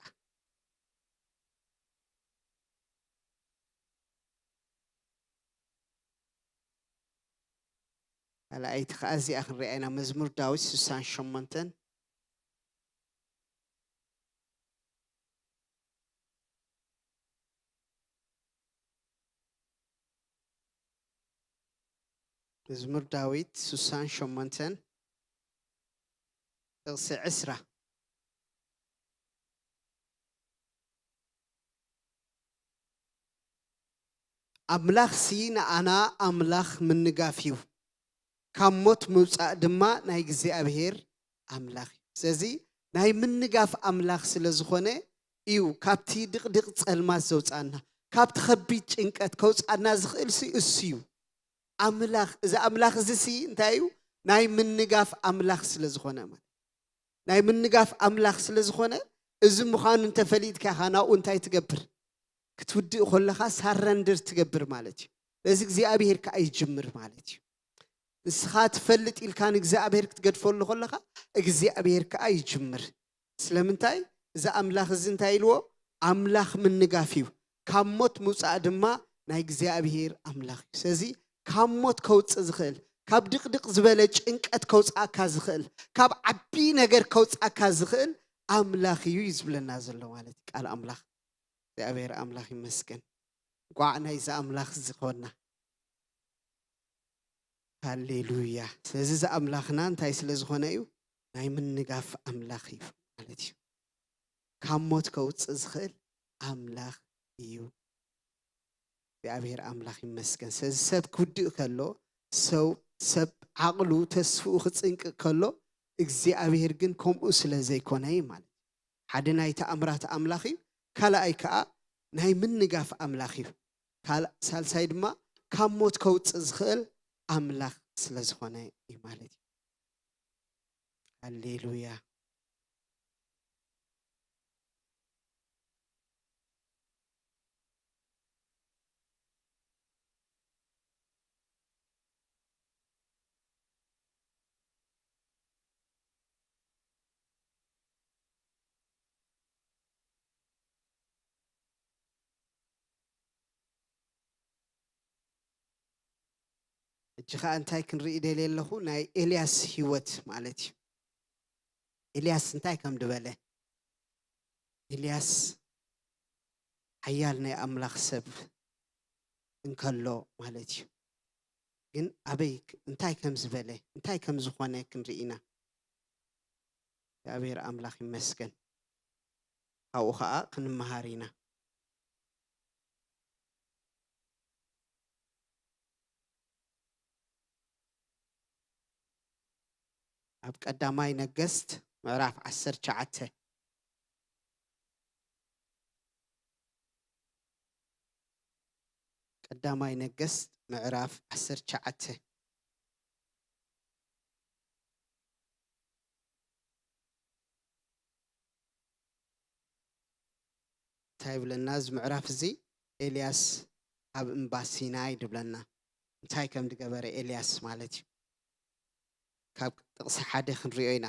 ካልኣይቲ ከዓ እዚኣ ክንሪኣ ኢና። መዝሙር ዳዊት ስሳን ሸሞንተን መዝሙር ዳዊት ስሳን ሸሞንተን ጥቕሲ ዕስራ። ኣምላኽሲ ንኣና ኣምላኽ ምንጋፍ እዩ፣ ካብ ሞት ምውጻእ ድማ ናይ እግዚኣብሔር ኣምላኽ እዩ። ስለዚ ናይ ምንጋፍ ኣምላኽ ስለ ዝኾነ እዩ ካብቲ ድቕድቕ ጸልማት ዘውጻና፣ ካብቲ ከቢድ ጭንቀት ከውጻና ዝኽእል ሲ እሱ እዩ። ኣምላኽ፣ እዚ ኣምላኽ እዚ ሲ እንታይ እዩ? ናይ ምንጋፍ ኣምላኽ ስለ ዝኾነ ማለት። ናይ ምንጋፍ ኣምላኽ ስለ ዝኾነ፣ እዚ ምዃኑ እንተፈሊጥካ ኢኻ ናብኡ እንታይ ትገብር? ክትውድእ ከለኻ ሳረንድር ትገብር ማለት እዩ። በዚ እግዚኣብሔር ከኣ ይጅምር ማለት እዩ። ንስኻ ትፈልጥ ኢልካ ንእግዚኣብሔር ክትገድፈሉ ከለኻ፣ እግዚኣብሔር ከኣ ይጅምር። ስለምንታይ? እዚ ኣምላኽ እዚ እንታይ ኢልዎ? ኣምላኽ ምንጋፍ እዩ፣ ካብ ሞት ምውጻእ ድማ ናይ እግዚኣብሔር ኣምላኽ እዩ። ስለዚ ካብ ሞት ከውጽእ ዝኽእል፣ ካብ ድቕድቕ ዝበለ ጭንቀት ከውጽኣካ ዝኽእል፣ ካብ ዓቢ ነገር ከውጽኣካ ዝኽእል ኣምላኽ እዩ እዩ ዝብለና ዘሎ ማለት እዩ ቃል ኣምላኽ። እግዚኣብሔር ኣምላኽ ይመስገን። እንቋዕ ናይዚ ኣምላኽ እዚ ኾንና። ሃሌሉያ። ስለዚ እዚ ኣምላኽና እንታይ ስለ ዝኾነ እዩ? ናይ ምንጋፍ ኣምላኽ እዩ ማለት እዩ። ካብ ሞት ከውጽእ ዝኽእል ኣምላኽ እዩ። እግዚኣብሔር ኣምላኽ ይመስገን። ስለዚ ሰብ ክውድእ ከሎ፣ ሰው፣ ሰብ ዓቕሉ ተስፍኡ ክጽንቅቕ ከሎ፣ እግዚኣብሔር ግን ከምኡ ስለ ዘይኮነ እዩ ማለት እዩ። ሓደ ናይ ተኣምራት ኣምላኽ እዩ፣ ካልኣይ ከኣ ናይ ምንጋፍ ኣምላኽ እዩ። ካል-፣ ሳልሳይ ድማ ካብ ሞት ከውጽእ ዝኽእል ኣምላኽ ስለ ዝኾነ እዩ ማለት እዩ። ሃሌሉያ። ሕጂ ኸኣ እንታይ ክንርኢ ደልየ ኣለኹ? ናይ ኤልያስ ህይወት ማለት እዩ። ኤልያስ እንታይ ከም ዝበለ፣ ኤልያስ ሓያል ናይ ኣምላኽ ሰብ እንከሎ ማለት እዩ። ግን ኣበይ፣ እንታይ ከም ዝበለ፣ እንታይ ከም ዝኾነ ክንርኢ ኢና። እግዚኣብሔር ኣምላኽ ይመስገን። ካብኡ ኸኣ ክንመሃር ኢና። ኣብ ቀዳማይ ነገስት ምዕራፍ ዓሰርተ ትሽዓተ። ቀዳማይ ነገስት ምዕራፍ ዓሰርተ ትሽዓተ። እንታይ ይብለና እዚ ምዕራፍ እዚ? ኤልያስ ኣብ እምባ ሲናይ ድብለና። እንታይ ከም ዝገበረ ኤልያስ ማለት እዩ። ካብ ጥቕሲ ሓደ ክንሪኦ ኢና።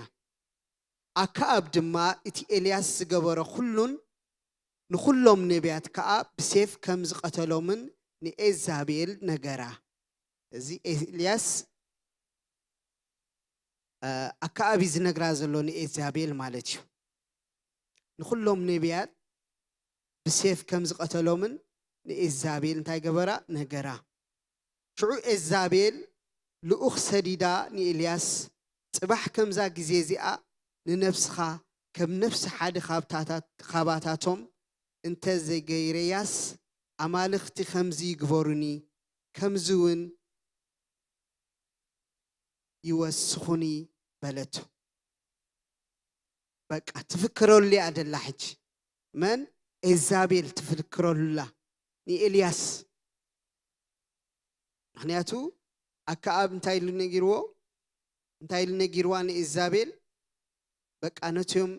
ኣከኣብ ድማ እቲ ኤልያስ ዝገበሮ ኩሉን ንኹሎም ነቢያት ከኣ ብሴፍ ከም ዝቐተሎምን ንኤዛቤል ነገራ። እዚ ኤልያስ፣ እ፣ ኣከኣብ እዩ ዝነግራ ዘሎ ንኤዛቤል ማለት እዩ። ንኹሎም ነቢያት ብሴፍ ከም ዝቐተሎምን ንኤዛቤል እንታይ ገበራ? ነገራ። ሽዑ ኤዛቤል ልኡኽ ሰዲዳ ንኤልያስ፣ "ጽባሕ ከምዛ ግዜ እዚኣ ንነብስኻ ከም ነፍሲ ሓደ ካብታታት-፣ ካባታቶም እንተ ዘይገይረያስ፣ ኣማልኽቲ ከምዚ ይግበሩኒ፣ ከምዚ እውን ይወስኹኒ" በለቶ። በቃ ትፍክረሉ እያ ደላ ሕጂ። መን? ኤዛቤል ትፍክረሉላ ንኤልያስ። ምኽንያቱ ኣከኣብ እንታይ ኢሉ ነጊርዎ? እንታይ ኢሉ ነጊርዋ ንኤዛቤል? በቃ ነቲኦም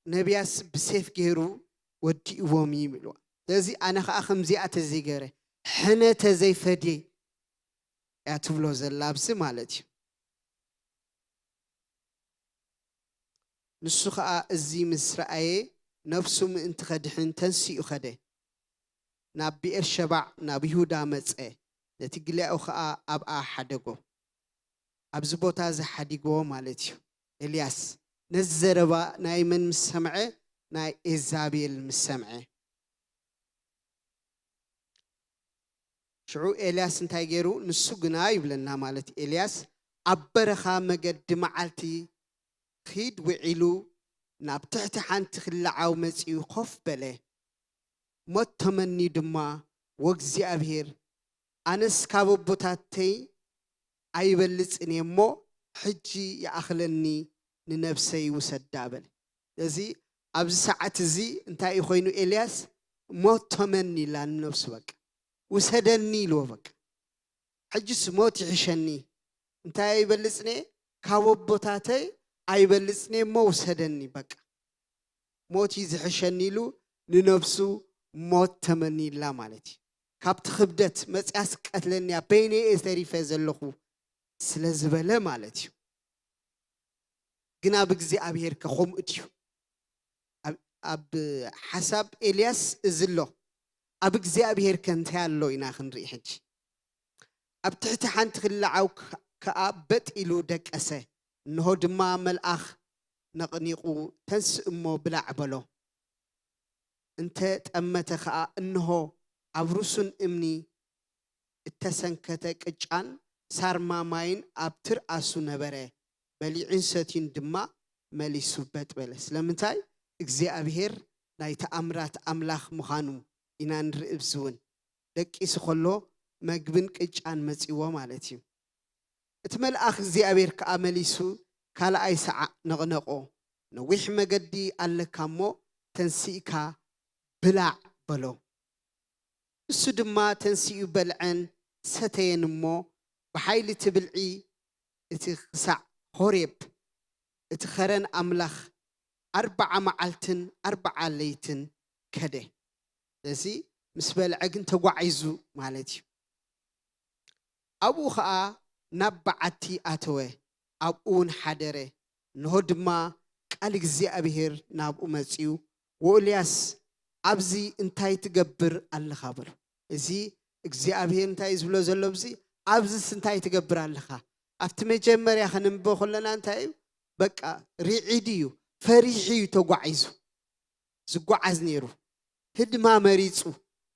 ነቢያስ ብሴፍ ገይሩ ወዲእዎም እዩ ኢልዋ። ስለዚ ኣነ ኸኣ ከምዚኣ ተዘይገይረ፣ ሕነ ተዘይፈድየ እያ ትብሎ ዘላ ኣብዚ ማለት እዩ። ንሱ ኸኣ እዚ ምስ ረኣየ፣ ነፍሱ ምእንቲ ኸድሕን ተንሲኡ ኸደ። ናብ ብኤርሸባዕ ናብ ይሁዳ መጸ፣ ነቲ ግልያኡ ኸኣ ኣብኣ ሓደጎ። ኣብዚ ቦታ እዚ ሓዲግዎ ማለት እዩ። ኤልያስ ነዚ ዘረባ ናይ መን ምስ ሰምዐ? ናይ ኤዛቤል ምስ ሰምዐ። ሽዑ ኤልያስ እንታይ ገይሩ? ንሱ ግና ይብለና ማለት እዩ። ኤልያስ ኣብ በረኻ መገዲ መዓልቲ ኺድ ውዒሉ ናብ ትሕቲ ሓንቲ ክላዓው መጺኡ ኮፍ በለ። ሞት ተመንዩ ድማ፣ "ወእግዚኣብሄር፣ ኣነስ ካብ ኣቦታተይ ኣይበልጽን እየ እሞ፣ ሕጂ ይኣኽለኒ፣ ንነብሰይ ውሰዳ" በለ። ስለዚ ኣብዚ ሰዓት እዚ እንታይ እዩ ኮይኑ ኤልያስ? ሞት ተመኒ ኢላ ንነብሱ፣ በቃ ውሰደኒ ኢልዎ። በቃ ሕጅስ ሞት ይሕሸኒ፣ እንታይ ኣይበልጽን እየ፣ ካብ ኣቦታተይ ኣይበልጽን እየ እሞ ውሰደኒ፣ በቃ ሞት እዩ ዝሕሸኒ ኢሉ ንነብሱ ሞት ተመኒላ ማለት እዩ። ካብቲ ክብደት መጽያስ ቀትለኒ እያ፣ በይነይ እየ ተሪፈ ዘለኹ ስለ ዝበለ ማለት እዩ። ግን ኣብ እግዚኣብሄር ከ ከምኡ ድዩ? ኣብ፣ ኣብ ሓሳብ ኤልያስ እዚ ኣሎ። ኣብ እግዚኣብሄር ከ እንታይ ኣሎ ኢና ክንርኢ ሕጂ። ኣብ ትሕቲ ሓንቲ ክላዓው ከ-፣ ከኣ በጥ ኢሉ ደቀሰ። እንሆ ድማ መልኣኽ ነቕኒቑ፣ "ተንስእ እሞ ብላዕ" በሎ። እንተ ጠመተ ኸኣ፣ እንሆ፣ ኣብ ርሱን እምኒ እተሰንከተ ቅጫን ሳርማ ማይን ኣብ ትርኣሱ ነበረ። በሊዑን ሰትዩን ድማ መሊሱ በጥ በለ። ስለምንታይ? እግዚኣብሄር ናይ ተኣምራት ኣምላኽ ምዃኑ ኢና ንርኢ። ኣብዚ እውን ደቂሱ ኸሎ መግብን ቅጫን መጺዎ ማለት እዩ። እቲ መልኣኽ እግዚኣብሔር ከኣ መሊሱ ካልኣይ ሰዓዕ ነቕነቖ። "ነዊሕ መገዲ ኣለካ እሞ ተንሲእካ ብላዕ" በሎ። እሱ ድማ ተንሲኡ በልዐን ሰተየን እሞ ብሓይሊ እቲ ብልዒ እቲ ክሳዕ ሆሬብ እቲ ኸረን ኣምላኽ ኣርብዓ መዓልትን ኣርብዓ ለይትን ከደ። እዚ ምስ በልዐ ግን ተጓዒዙ ማለት እዩ። ኣብኡ ኸኣ ናብ በዓቲ ኣተወ፣ ኣብኡ እውን ሓደረ። እንሆ ድማ ቃል እግዚኣብሔር ናብኡ መጺኡ፣ "ወኤልያስ፣ ኣብዚ እንታይ ትገብር ኣለኻ?" በሎ። እዚ እግዚኣብሔር እንታይ እዩ ዝብሎ ዘሎ ኣብዚ? "ኣብዚስ እንታይ ትገብር ኣለኻ?" ኣብቲ መጀመርያ ከነንብቦ ከለና እንታይ እዩ? በቃ ርዒድ እዩ፣ ፈሪሑ እዩ ተጓዒዙ። ዝጓዓዝ ነይሩ። ህድማ መሪጹ።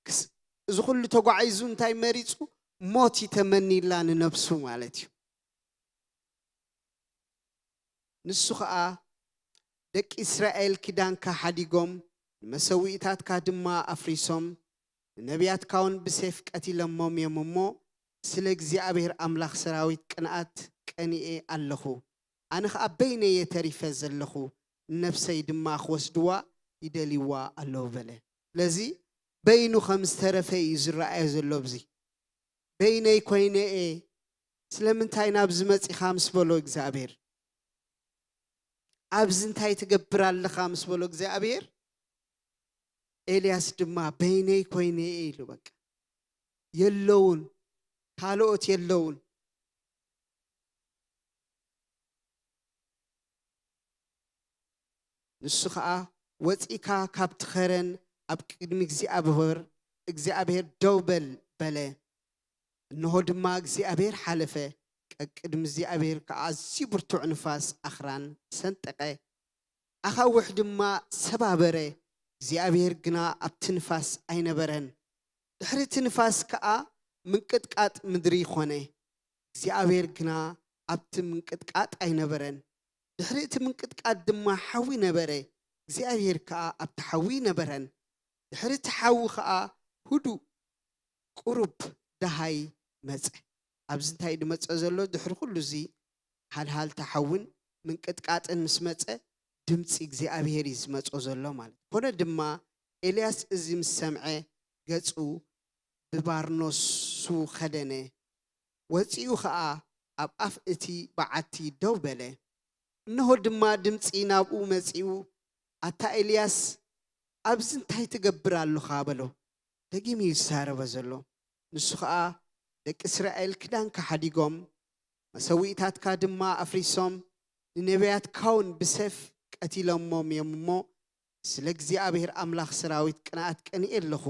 ክስ-፣ እዚ ኩሉ ተጓዒዙ እንታይ መሪጹ? ሞት ይተመኒላ ንነብሱ ማለት እዩ። ንሱ ኸኣ፣ "ደቂ እስራኤል ኪዳንካ ሓዲጎም፣ ንመሰውኢታትካ ድማ ኣፍሪሶም፣ ንነቢያትካ እውን ብሴፍ ቀቲሎሞም እዮም እሞ፣ ስለ እግዚኣብሔር ኣምላኽ ሰራዊት ቅንኣት ቀኒኤ ኣለኹ። ኣነ ኸኣ በይነይ እየ ተሪፈ ዘለኹ፣ ንነብሰይ ድማ ክወስድዋ ይደልይዋ ኣለዉ" በለ። ስለዚ በይኑ ከም ዝተረፈ እዩ ዝረኣዮ ዘሎ። ኣብዚ "በይነይ ኮይነ እየ፣ ስለምንታይ ናብዚ መጺኻ?" ምስ በሎ እግዚኣብሔር፣ "ኣብዚ እንታይ ትገብር ኣለኻ?" ምስ በሎ እግዚኣብሔር፣ ኤልያስ ድማ "በይነይ ኮይነ እየ" ኢሉ፣ በቃ የለውን፣ ካልኦት የለውን። ንሱ ኸኣ፣ "ወጺእካ ካብቲ ኸረን ኣብ ቅድሚ እግዚኣብሔር፣ እግዚኣብሔር ደው በል" በለ። እንሆ ድማ እግዚኣብሔር ሓለፈ፣ ቀቅድሚ እግዚኣብሔር ከኣ ኣዝዩ ብርቱዕ ንፋስ ኣኽራን ሰንጠቐ፣ ኣኻውሕ ድማ ሰባበረ። እግዚኣብሔር ግና ኣብቲ ንፋስ ኣይነበረን። ድሕሪ እቲ ንፋስ ከኣ ምንቅጥቃጥ ምድሪ ኾነ። እግዚኣብሔር ግና ኣብቲ ምንቅጥቃጥ ኣይነበረን። ድሕሪ እቲ ምንቅጥቃጥ ድማ ሓዊ ነበረ። እግዚኣብሔር ከኣ ኣብቲ ሓዊ ኣይነበረን። ድሕሪ እቲ ሓዊ ከኣ ህዱእ ቁሩብ ደሃይ መጸ። ኣብዚ እንታይ እዩ ዝመጸ ዘሎ? ድሕሪ ኩሉ እዚ ሃልሃልታ ሓውን ምንቅጥቃጥን ምስ መጸ፣ ድምጺ እግዚኣብሔር እዩ ዝመጾ ዘሎ ማለት። ኮነ ድማ፣ ኤልያስ እዚ ምስ ሰምዐ፣ ገጹ ብባርኖሱ ኸደነ። ወጺኡ ኸኣ ኣብ ኣፍ እቲ በዓቲ ደው በለ። እንሆ ድማ ድምጺ ናብኡ መጺኡ፣ "ኣታ ኤልያስ፣ ኣብዚ እንታይ ትገብር ኣሎኻ?" በሎ። ደጊሙ እዩ ዝዛረቦ ዘሎ። ንሱ ኸኣ፣ ደቂ እስራኤል ክዳንካ ሓዲጎም፣ መሰውኢታትካ ድማ ኣፍሪሶም፣ ንነብያትካ እውን ብሰፍ ቀቲሎሞም እዮም እሞ፣ ስለ እግዚኣብሔር ኣምላኽ ሰራዊት ቅንኣት ቀኒኤ ኣለኹ።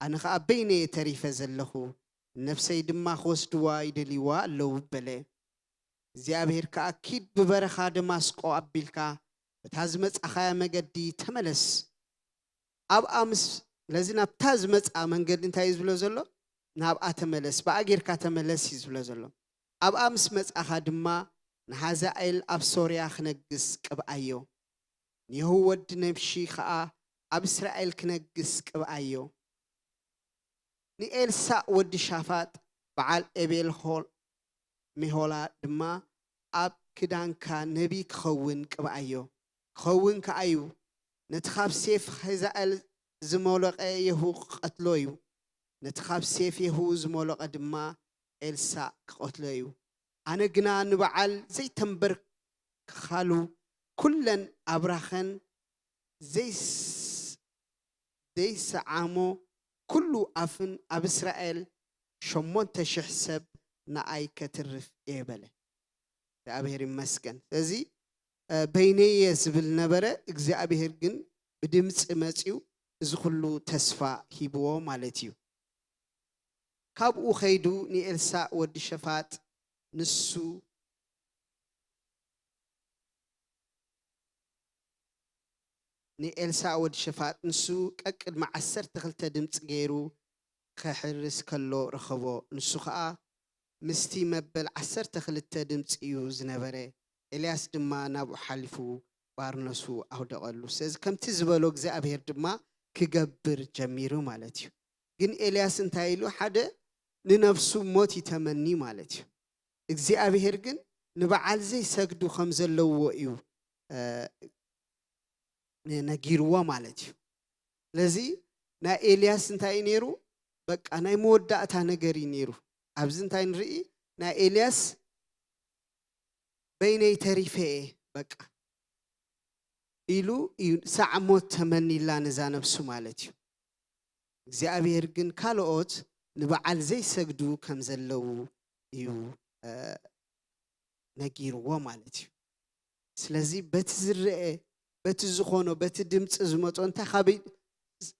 ኣነ ኸኣ በይነየ ተሪፈ ዘለኹ፣ ንነፍሰይ ድማ ክወስድዋ ይደልይዋ ኣለዉ በለ። እግዚኣብሔር ከኣ፣ ኪድ ብበረኻ ደማስቆ ኣቢልካ በታ ዝመጻኻያ መገዲ ተመለስ። ኣብኣ ምስ ስለዚ ናብታ ዝመጽኣ መንገዲ እንታይ እዩ ዝብሎ ዘሎ? ናብኣ ተመለስ፣ ብኣ ጌርካ ተመለስ እዩ ዝብሎ ዘሎ። ኣብኣ ምስ መጻኻ ድማ ንሃዛኤል ኣብ ሶርያ ክነግስ ቅብኣዮ። ንየሁ ወዲ ነምሺ ኸኣ ኣብ እስራኤል ክነግስ ቅብኣዮ። ንኤልሳእ ወዲ ሻፋጥ በዓል ኤቤል ሆል ሜሆላ ድማ ኣብ ክዳንካ ነቢ ክኸውን ቅብኣዮ። ክኸውን ከኣ እዩ። ነቲ ካብ ሴፍ ሄዛኤል ዝሞለቐ የሁ ክቐትሎ እዩ። ነቲ ካብ ሴፍ የሁ ዝሞለቐ ድማ ኤልሳእ ክቐትሎ እዩ። ኣነ ግና ንበዓል ዘይተንበርክኻሉ ኩለን ኣብራኸን ዘይስ-፣ ዘይሰዓሞ ኩሉ ኣፍን ኣብ እስራኤል ሸሞንተ ሽሕ ሰብ ንኣይ ከትርፍ እየ በለ። እግዚኣብሔር ይመስገን። ስለዚ፣ እ፣ በይነየ ዝብል ነበረ፣ እግዚኣብሔር ግን ብድምፂ መፂኡ እዚ ኩሉ ተስፋ ሂብዎ ማለት እዩ። ካብኡ ኸይዱ ንኤልሳእ ወዲ ሸፋጥ ንሱ ንኤልሳእ ወዲ ሸፋጥ ንሱ ቀቅድሚ ዓሰርተ ክልተ ድምፂ ገይሩ ከሕርስ ከሎ ረኸቦ። ንሱ ኸኣ ምስቲ መበል ዓሰርተ ክልተ ድምፂ እዩ ዝነበረ። ኤልያስ ድማ ናብኡ ሓሊፉ ባርነሱ ኣውደቐሉ። ስለዚ ከምቲ ዝበሎ እግዚኣብሔር ድማ ክገብር ጀሚሩ ማለት እዩ። ግን ኤልያስ እንታይ ኢሉ? ሓደ ንነፍሱ ሞት ይተመኒ ማለት እዩ። እግዚኣብሔር ግን ንበዓል ዘይሰግዱ ከም ዘለዎ እዩ፣ እ፣ ነጊርዎ ማለት እዩ። ስለዚ ናይ ኤልያስ እንታይ እዩ ነይሩ? በቃ ናይ መወዳእታ ነገር እዩ ነይሩ። ኣብዚ እንታይ ንርኢ? ናይ ኤልያስ በይነይ ተሪፈ እየ በቃ ኢሉ እዩ ሳዕ ሞት ተመኒላ ነዛ ነብሱ ማለት እዩ። እግዚኣብሔር ግን ካልኦት ንበዓል ዘይሰግዱ ከም ዘለዉ እዩ፣ እ፣ ነጊርዎ ማለት እዩ። ስለዚ በቲ ዝረአ፣ በቲ ዝኾኖ፣ በቲ ድምፂ ዝመጾ እንታይ ካብ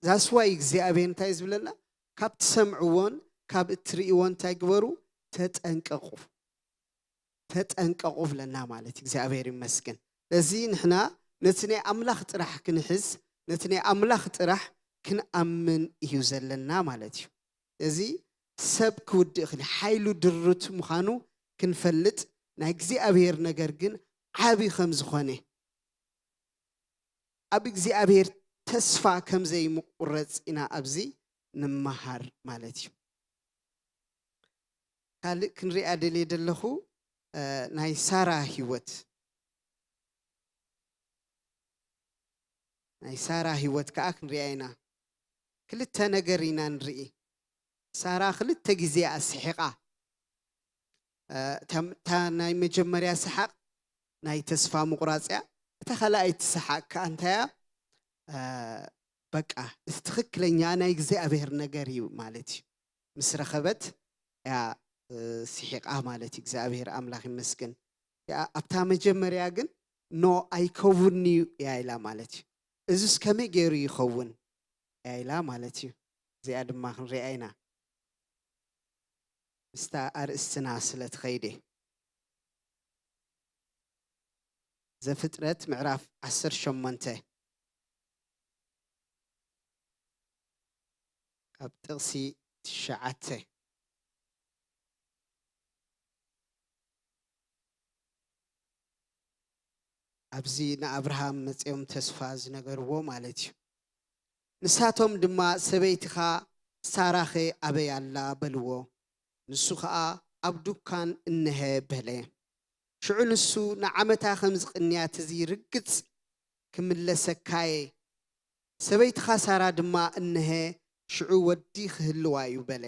ዛስዋይ እግዚኣብሔር እንታይ ዝብለና? ካብ ትሰምዕዎን ካብ እትርእይዎን እንታይ ግበሩ? ተጠንቀቑ። ተጠንቀቑ ብለና ማለት እዩ። እግዚኣብሔር ይመስገን። እዚ ንሕና ነቲ ናይ ኣምላኽ ጥራሕ ክንሕዝ፣ ነቲ ናይ ኣምላኽ ጥራሕ ክንኣምን እዩ ዘለና ማለት እዩ። እዚ ሰብ ክውድእ ይኽእል፣ ሓይሉ ድሩት ምዃኑ ክንፈልጥ፣ ናይ እግዚኣብሔር ነገር ግን ዓቢ ከም ዝኾነ፣ ኣብ እግዚኣብሔር ተስፋ ከም ዘይምቁረጽ ኢና ኣብዚ ንመሃር ማለት እዩ። ካልእ ክንሪኣ ደልየ ዘለኹ፣ እ፣ ናይ ሳራ ህይወት፣ ናይ ሳራ ህይወት ከኣ ክንሪኣ ኢና። ክልተ ነገር ኢና ንርኢ። ሳራ ክልተ ግዜ እያ ስሒቓ። እ፣ እታ፣ እታ ናይ መጀመርያ ሰሓቕ ናይ ተስፋ ምቑራጽ እያ። እታ ካልኣይቲ ሰሓቕ ከኣ እንታይ እያ? እ፣ በቃ፣ እቲ ትኽክለኛ ናይ እግዚኣብሔር ነገር እዩ ማለት እዩ። ምስ ረኸበት እያ፣ እ፣ ስሒቓ ማለት እዩ። እግዚኣብሔር ኣምላኽ ይመስገን። እያ፣ ኣብታ መጀመርያ ግን፣ "ኖ፣ ኣይከውንን'ዩ" እያ ኢላ ማለት እዩ። "እዙስ ከመይ ገይሩ ይኸውን?" እያ ኢላ ማለት እዩ። እዚኣ ድማ ክንሪኣ ኢና። ምስታ ኣርእስትና ስለ ትኸይድ እየ። ዘፍጥረት ምዕራፍ ዓሰርተ ሸሞንተ ካብ ጥቕሲ ትሽዓተ። ኣብዚ ንኣብርሃም መጺኦም ተስፋ ዝነገርዎ ማለት እዩ። ንሳቶም ድማ፣ "ሰበይትኻ ሳራኸ ኣበይ ኣላ?" በልዎ። ንሱ ኸኣ፣ "ኣብ ዱካን እነሀ" በለ። ሽዑ ንሱ፣ "ንዓመታ ከም ዝቕንያት እዚ ርግጽ ክምለሰካየ፣ ሰበይትኻ ሳራ ድማ እነሀ ሽዑ ወዲ ክህልዋ እዩ" በለ።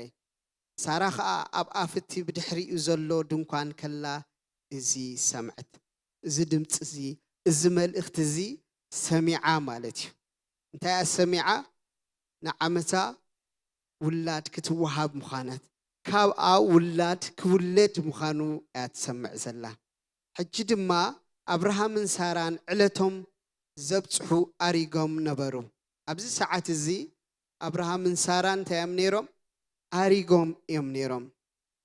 ሳራ ኸኣ ኣብ ኣፍቲ ብድሕሪኡ ዘሎ ድንኳን ከላ እዚ ሰምዐት። እዚ ድምጺ እዚ፣ እዚ መልእኽቲ እዚ ሰሚዓ ማለት እዩ። እንታይ እያ ሰሚዓ? ንዓመታ ውላድ ክትወሃብ ምዃነት፣ ካብኣ ውላድ ክውለድ ምዃኑ እያ ትሰምዕ ዘላ። ሕጂ ድማ ኣብርሃምን ሳራን ዕለቶም ዘብጽሑ ኣሪጎም ነበሩ። ኣብዚ ሰዓት እዚ ኣብርሃምን ሳራን እንታይ እዮም ነይሮም? ኣሪጎም እዮም ነይሮም።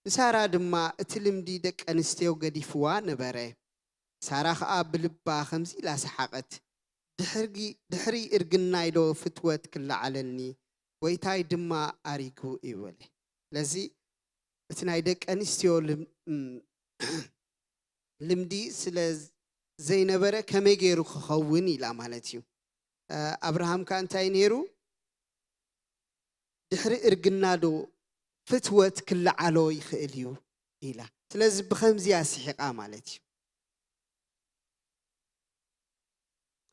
ንሳራ ድማ እቲ ልምዲ ደቂ ኣንስትዮ ገዲፍዋ ነበረ። ሳራ ኸኣ ብልባ ከምዚ ኢላ ሰሓቐት፣ "ድሕሪ፣ ድሕሪ እርግናይ ዶ ፍትወት ክለዓለኒ? ጎይታይ ድማ ኣሪጉ" እዩ በለ። ስለዚ እቲ ናይ ደቂ ኣንስትዮ ልም-፣ እም፣ ልምዲ ስለ ዘይነበረ ከመይ ገይሩ ክኸውን ኢላ ማለት እዩ። እ፣ ኣብርሃም ከኣ እንታይ ነይሩ? ድሕሪ እርግና ዶ ፍትወት ክለዓሎ ይኽእል እዩ ኢላ። ስለዚ ብኸምዚያ ስሒቓ ማለት እዩ።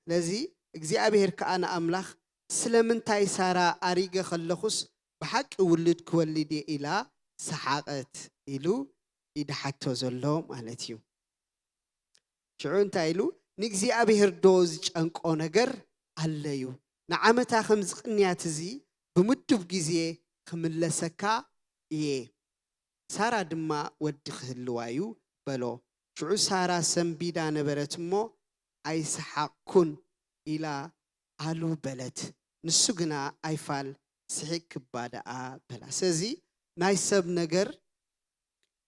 ስለዚ እግዚኣብሔር ከኣ ንኣምላኽ፣ "ስለምንታይ ሳራ ኣሪገ ከለኹስ ብሓቂ ውሉድ ክወልድ እየ?" ኢላ ሰሓቐት ኢሉ ይድሓቶ ዘሎ ማለት እዩ። ሽዑ እንታይ ኢሉ? "ንእግዚኣብሔር ዶ ዝጨንቆ ነገር ኣለዩ? ንዓመታ ከምዚ ቅንያት እዚ ብምዱብ ግዜ ክምለሰካ እየ። ሳራ ድማ ወዲ ክህልዋ እዩ" በሎ። ሽዑ ሳራ ሰንቢዳ ነበረት እሞ፣ "ኣይሰሓቕኩን" ኢላ ኣሉ በለት። ንሱ ግና ኣይፋል ስሒቕኪ እባ ደኣ በላ። ስለዚ ናይ ሰብ ነገር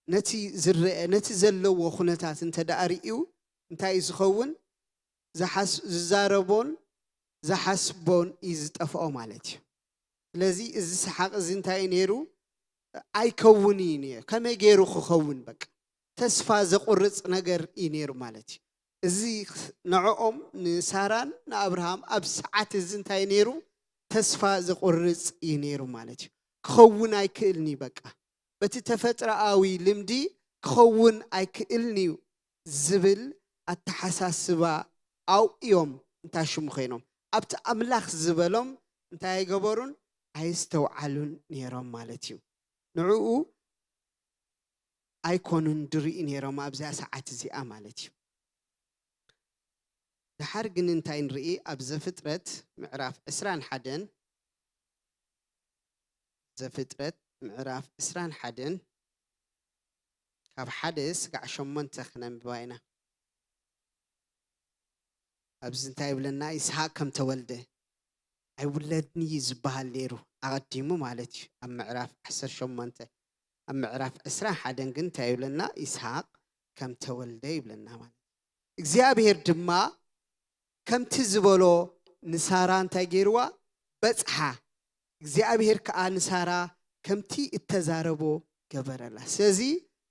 ነቲ ዝረአ፣ ነቲ ዘለዎ ኩነታት እንተ ደኣ ርእዩ እንታይ እዩ ዝኸውን? ዝሓስ-፣ ዝዛረቦን ዝሓስቦን እዩ ዝጠፍኦ ማለት እዩ። ስለዚ እዚ ሰሓቕ እዚ እንታይ እዩ ነይሩ? ኣይከውን እዩ ነይሩ። ከመይ ገይሩ ክኸውን? በቃ ተስፋ ዘቑርጽ ነገር እዩ ነይሩ ማለት እዩ። እዚ ንዕኦም ንሳራን ንኣብርሃም ኣብ ሰዓት እዚ እንታይ ነይሩ? ተስፋ ዘቑርጽ እዩ ነይሩ ማለት እዩ። ክኸውን ኣይክእልን እዩ በቃ። በቲ ተፈጥሮኣዊ ልምዲ ክኸውን ኣይክእልን እዩ ዝብል ኣተሓሳስባ ኣውዮም እንታይ ሽሙ ኮይኖም ኣብቲ ኣምላኽ ዝበሎም እንታይ ኣይገበሩን? ኣይስተውዓሉን ነይሮም ማለት እዩ። ንዕኡ ኣይኮኑን ድርኢ ነይሮም ኣብዚኣ ሰዓት እዚኣ ማለት እዩ። ደሓር ግን እንታይ ንርኢ? ኣብ ዘፍጥረት ምዕራፍ ዕስራን ሓደን፣ ዘፍጥረት ምዕራፍ ዕስራን ሓደን ካብ ሓደ ስጋዕ ሸሞንተ ክነንብባ ኢና። ኣብዚ እንታይ ይብለና? ይስሐቅ ከም ተወልደ። ኣይውለድን እዩ ዝበሃል ነይሩ ኣቐዲሙ ማለት እዩ። ኣብ ምዕራፍ ዓሰርተ ሸሞንተ፣ ኣብ ምዕራፍ ዕስራን ሓደን ግን እንታይ ይብለና? ይስሐቅ ከም ተወልደ ይብለና ማለት እዩ። እግዚኣብሔር ድማ ከምቲ ዝበሎ ንሳራ እንታይ ገይርዋ? በጽሓ። እግዚኣብሔር ከኣ ንሳራ ከምቲ እተዛረቦ ገበረላ። ስለዚ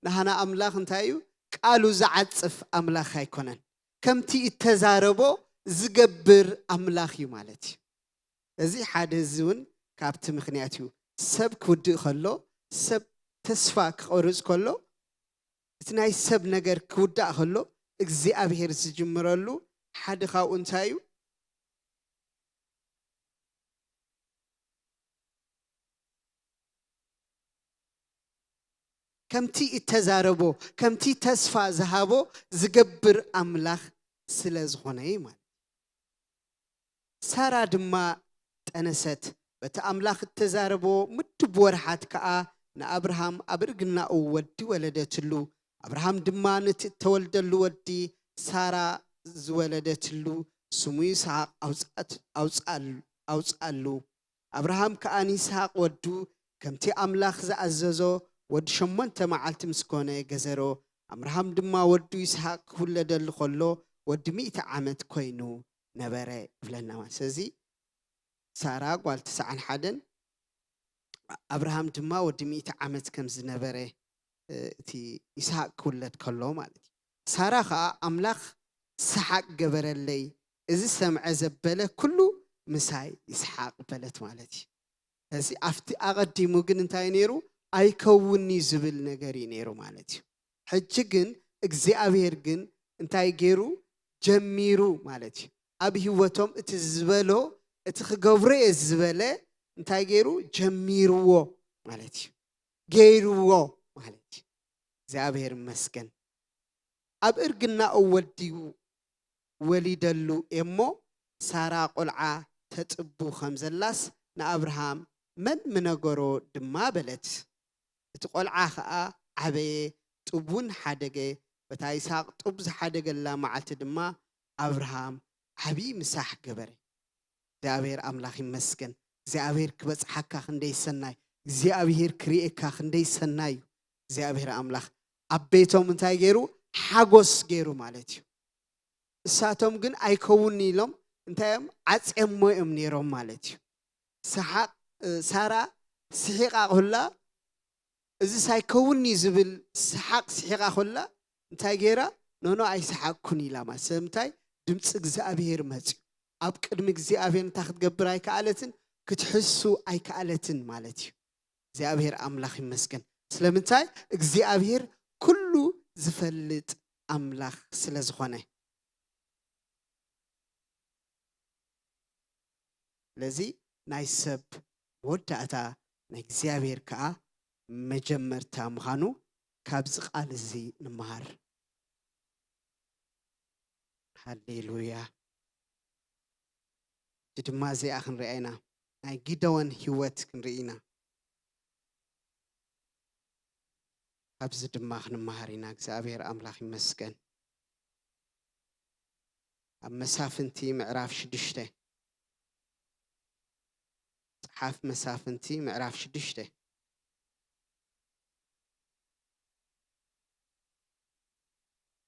ንሃና ኣምላኽ እንታይ እዩ? ቃሉ ዝዓጽፍ ኣምላኽ ኣይኮነን። ከምቲ እተዛረቦ ዝገብር ኣምላኽ እዩ ማለት እዩ። እዚ ሓደ እዚ እውን ካብቲ ምኽንያት እዩ። ሰብ ክውድእ ከሎ፣ ሰብ ተስፋ ክቆርጽ ከሎ፣ እቲ ናይ ሰብ ነገር ክውዳእ ከሎ፣ እግዚኣብሔር ዝጅምረሉ ሓደ ካብኡ እንታይ እዩ? ከምቲ እተዛረቦ፣ ከምቲ ተስፋ ዝሃቦ ዝገብር ኣምላኽ ስለ ዝኾነ እዩ ማለት። ሳራ ድማ ጠነሰት፣ በቲ ኣምላኽ እተዛረቦ ምድብ ወርሓት ከኣ ንኣብርሃም ኣብ እርግናኡ ወዲ ወለደትሉ። ኣብርሃም ድማ ነቲ እተወልደሉ ወዲ ሳራ ዝወለደትሉ ስሙ ይስሓቅ ኣውጽኣት-፣ ኣውጽኣል-፣ ኣውጽኣሉ። ኣብርሃም ከኣ ንይስሓቅ ወዱ ከምቲ ኣምላኽ ዝኣዘዞ ወዲ ሸሞንተ መዓልቲ ምስ ኮነ ገዘሮ። ኣብርሃም ድማ ወዱ ይስሓቅ ክውለደሉ ከሎ ወዲ ሚእቲ ዓመት ኮይኑ ነበረ ይብለና ማለት። ስለዚ ሳራ ጓል ትስዓን ሓደን ኣብርሃም ድማ ወዲ ሚእቲ ዓመት ከም ዝነበረ፣ እ፣ እቲ ይስሓቅ ክውለድ ከሎ ማለት እዩ። ሳራ ኸኣ ኣምላኽ ሰሓቅ ገበረለይ፣ እዚ ሰምዐ ዘበለ ኩሉ ምሳይ ይስሓቅ በለት ማለት እዩ። እዚ ኣብቲ ኣቐዲሙ ግን እንታይ ነይሩ? ኣይከውን እዩ ዝብል ነገር እዩ ነይሩ ማለት እዩ። ሕጂ ግን እግዚኣብሔር ግን እንታይ ገይሩ? ጀሚሩ ማለት እዩ። ኣብ ህይወቶም እቲ ዝበሎ፣ እቲ ክገብሮ እየ ዝበለ እንታይ ገይሩ? ጀሚርዎ ማለት እዩ። ገይርዎ ማለት እዩ። እግዚኣብሔር ይመስገን። ኣብ እርግናኡ ወዲ ወሊደሉ እሞ ሳራ ቆልዓ ተጥቡ ከም ዘላስ ንኣብርሃም መን ምነገሮ ድማ በለት። እቲ ቆልዓ ኸኣ ዓበየ፣ ጡብ እውን ሓደገ። በታ ይስሓቅ ጡብ ዝሓደገላ መዓልቲ ድማ ኣብርሃም ዓብዪ ምሳሕ ገበረ። እግዚኣብሔር ኣምላኽ ይመስገን። እግዚኣብሔር ክበጽሓካ ክንደይ ሰናይ፣ እግዚኣብሔር ክርእየካ ክንደይ ሰናይ እዩ። እግዚኣብሔር ኣምላኽ ኣብ ቤቶም እንታይ ገይሩ? ሓጎስ ገይሩ ማለት እዩ። እሳቶም ግን ኣይከውን ኢሎም እንታይ እዮም? ዓጽየሞ እዮም ነይሮም ማለት እዩ። ሰሓቅ ሳራ ስሒቃ ኩላ፣ እዚ ሳይከውን እዩ ዝብል ሰሓቅ ስሒቃ ኩላ እንታይ ገይራ? ኖኖ ኣይሰሓቅኩን ኢላ ማለት። ስለምንታይ? ድምፂ እግዚኣብሔር መፅዩ። ኣብ ቅድሚ እግዚኣብሔር እንታይ ክትገብር ኣይከኣለትን? ክትሕሱ ኣይከኣለትን ማለት እዩ። እግዚኣብሔር ኣምላኽ ይመስገን። ስለምንታይ? እግዚኣብሔር ኩሉ ዝፈልጥ ኣምላኽ ስለ ዝኾነ። ስለዚ ናይ ሰብ መወዳእታ ናይ እግዚኣብሔር ከኣ መጀመርታ ምዃኑ ካብዚ ቃል እዚ ንምሃር። ሃሌሉያ። እዚ ድማ እዚኣ ክንሪኣ ኢና። ናይ ጊደዎን ህይወት ክንርኢ ኢና። ካብዚ ድማ ክንመሃር ኢና። እግዚኣብሔር ኣምላኽ ይመስገን። ኣብ መሳፍንቲ ምዕራፍ ሽዱሽተ፣ ጸሓፍ መሳፍንቲ ምዕራፍ ሽዱሽተ።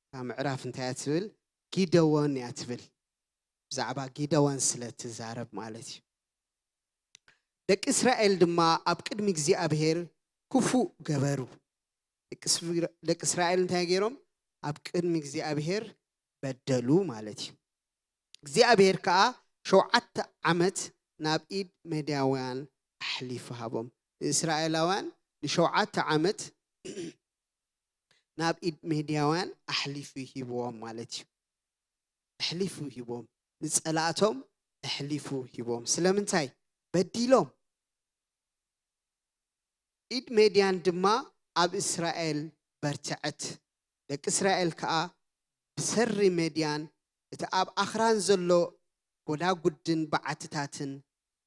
እታ ምዕራፍ እንታይ እያ ትብል? ጊደዎን እያ ትብል። ብዛዕባ ጊደዎን ስለ ትዛረብ ማለት እዩ። ደቂ እስራኤል ድማ ኣብ ቅድሚ እግዚኣብሔር ክፉእ ገበሩ። ደቂ እስራኤል እንታይ ገይሮም? ኣብ ቅድሚ እግዚኣብሔር በደሉ ማለት እዩ። እግዚኣብሔር ከኣ ሸውዓተ ዓመት ናብ ኢድ ሜድያውያን ኣሕሊፉ ሃቦም። ንእስራኤላውያን ንሸውዓተ ዓመት ናብ ኢድ ሜድያውያን ኣሕሊፉ ሂብዎም ማለት እዩ። ኣሕሊፉ ሂቦም፣ ንጸላእቶም ኣሕሊፉ ሂቦም። ስለምንታይ? በዲሎም። ኢድ ሜድያን ድማ ኣብ እስራኤል በርትዐት። ደቂ እስራኤል ከኣ ብሰሪ ሜድያን እቲ ኣብ ኣኽራን ዘሎ ጎዳጉድን በዓትታትን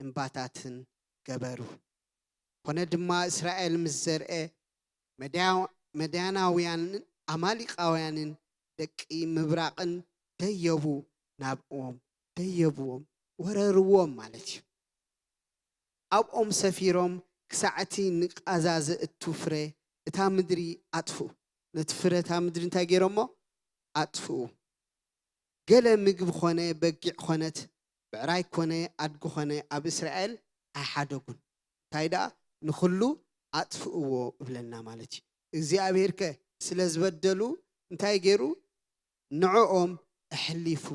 እምባታትን ገበሩ። ኮነ ድማ እስራኤል ምስ ዘርአ፣ መድያ-፣ መድያናውያንን ኣማሊቃውያንን ደቂ ምብራቕን ደየቡ፣ ናብኦም ደየብዎም፣ ወረርዎም ማለት እዩ። ኣብኦም ሰፊሮም ክሳዕ እቲ ንቃዛ ዘእቱ ፍረ እታ ምድሪ ኣጥፍኡ። ነቲ ፍረ እታ ምድሪ እንታይ ገይሮሞ? ኣጥፍኡ። ገለ ምግቢ ኾነ፣ በጊዕ ኾነት፣ ብዕራይ ኮነ፣ ኣድጊ ኾነ፣ ኣብ እስራኤል ኣይሓደጉን። እንታይ ደኣ? ንኹሉ ኣጥፍእዎ እብለና ማለት እዩ። እግዚኣብሔር ከ ስለ ዝበደሉ እንታይ ገይሩ? ንዕኦም ኣሕሊፉ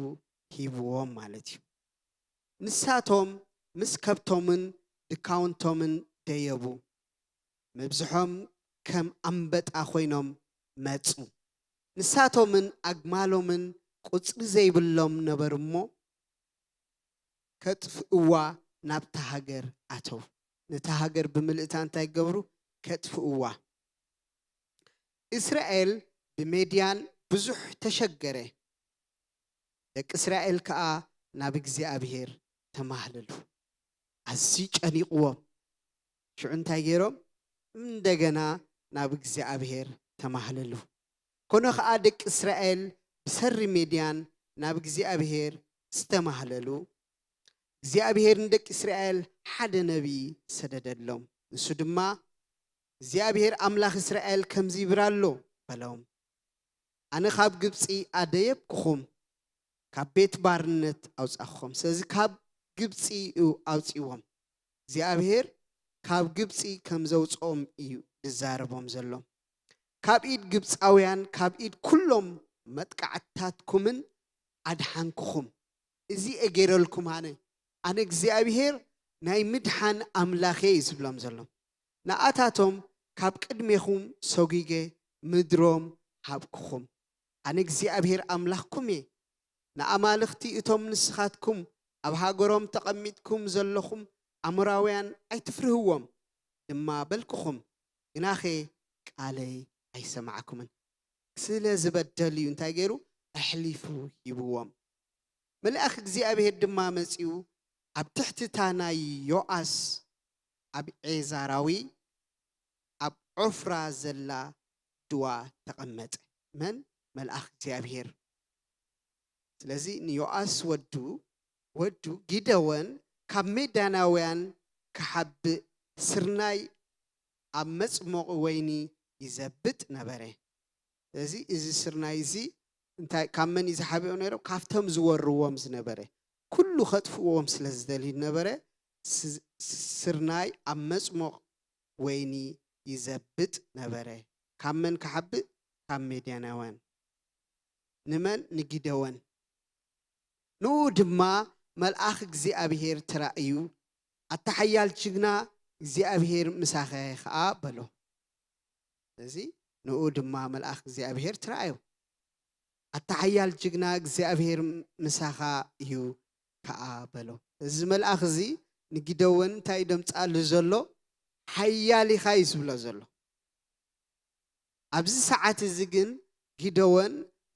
ሂብዎም ማለት እዩ። ንሳቶም ምስ ከብቶምን ድካውንቶምን ደየቡ። ምብዝሖም ከም ኣንበጣ ኮይኖም መጹ። ንሳቶምን ኣግማሎምን ቁጽሪ ዘይብሎም ነበሩ እሞ፣ ከጥፍእዋ ናብታ ሃገር ኣተው። ነታ ሃገር ብምልእታ እንታይ ገብሩ? ከጥፍእዋ። እስራኤል ብሜድያን ብዙሕ ተሸገረ። ደቂ እስራኤል ከኣ ናብ እግዚኣብሔር ተማህለሉ። ኣዝዩ ጨኒቕዎም። ሽዑ እንታይ ገይሮም? እንደገና ናብ እግዚኣብሔር ተማህለሉ። ኮነ ኸኣ ደቂ እስራኤል ብሰሪ ሜድያን ናብ እግዚኣብሔር ዝተማህለሉ፣ እግዚኣብሔር ንደቂ እስራኤል ሓደ ነቢይ ሰደደሎም። ንሱ ድማ እግዚኣብሔር ኣምላኽ እስራኤል ከምዚ ይብል ኣሎ በሎም። ኣነ ካብ ግብጺ ኣደየብኩኹም፣ ካብ ቤት ባርነት ኣውጻኹኹም። ስለዚ ካብ ግብጺ እዩ ኣውጺዎም። እግዚኣብሔር ካብ ግብጺ ከም ዘውጽኦም እዩ ዝዛረቦም ዘሎ። ካብ ኢድ ግብጻውያን፣ ካብ ኢድ ኩሎም መጥቃዕትታትኩምን ኣድሓንኩኹም። እዚ እየ ገይረልኩም ኣነ። ኣነ እግዚኣብሔር ናይ ምድሓን ኣምላኽ እየ እዩ ዝብሎም ዘሎ። ንኣታቶም ካብ ቅድሜኹም ሰጒገ ምድሮም ሃብኩኹም። ኣነ እግዚኣብሔር ኣምላኽኩም እየ። ንኣማልኽቲ እቶም ንስኻትኩም ኣብ ሃገሮም ተቐሚጥኩም ዘለኹም ኣሞራውያን ኣይትፍርህዎም ድማ በልኩኹም፣ ግናኸ ቃለይ ኣይሰማዕኩምን። ስለ ዝበደሉ እዩ እንታይ ገይሩ? ኣሕሊፉ ሂብዎም። መልኣኽ እግዚኣብሔር ድማ መጺኡ ኣብ ትሕቲ እታ ናይ ዮኣስ ኣብ ዔዛራዊ ኣብ ዖፍራ ዘላ ድዋ ተቐመጠ። መን? መልኣኽ እግዚኣብሔር። ስለዚ ንዮኣስ ወዱ፣ ወዱ ጊደወን ካብ ሜዳናውያን ክሓብእ ስርናይ ኣብ መጽሞቒ ወይኒ ይዘብጥ ነበረ። ስለዚ እዚ ስርናይ እዚ እንታይ፣ ካብ መን እዩ ዝሓብኦ ነይሮም? ካብቶም ዝወርዎም ዝነበረ። ኩሉ ከጥፍእዎም ስለ ዝደልዩ ነበረ፣ ስ-፣ ስርናይ ኣብ መጽሞቕ ወይኒ ይዘብጥ ነበረ። ካብ መን ክሓብእ? ካብ ሜድያናውያን። ንመን? ንጊደወን። ንኡ ድማ መልኣኽ እግዚኣብሔር ተራእዩ፣ ኣታ ሓያል ጅግና፣ እግዚኣብሔር ምሳኸ ኸኣ በሎ። ስለዚ ንኡ ድማ መልኣኽ እግዚኣብሔር ተራእዩ፣ ኣታ ሓያል ጅግና፣ እግዚኣብሔር ምሳኻ እዩ ከኣ በሎ። እዚ መልኣኽ እዚ ንጊደወን እንታይ ደምጻሉ ዘሎ? ሓያል ኢኻ እዩ ዝብሎ ዘሎ። ኣብዚ ሰዓት እዚ ግን ጊደወን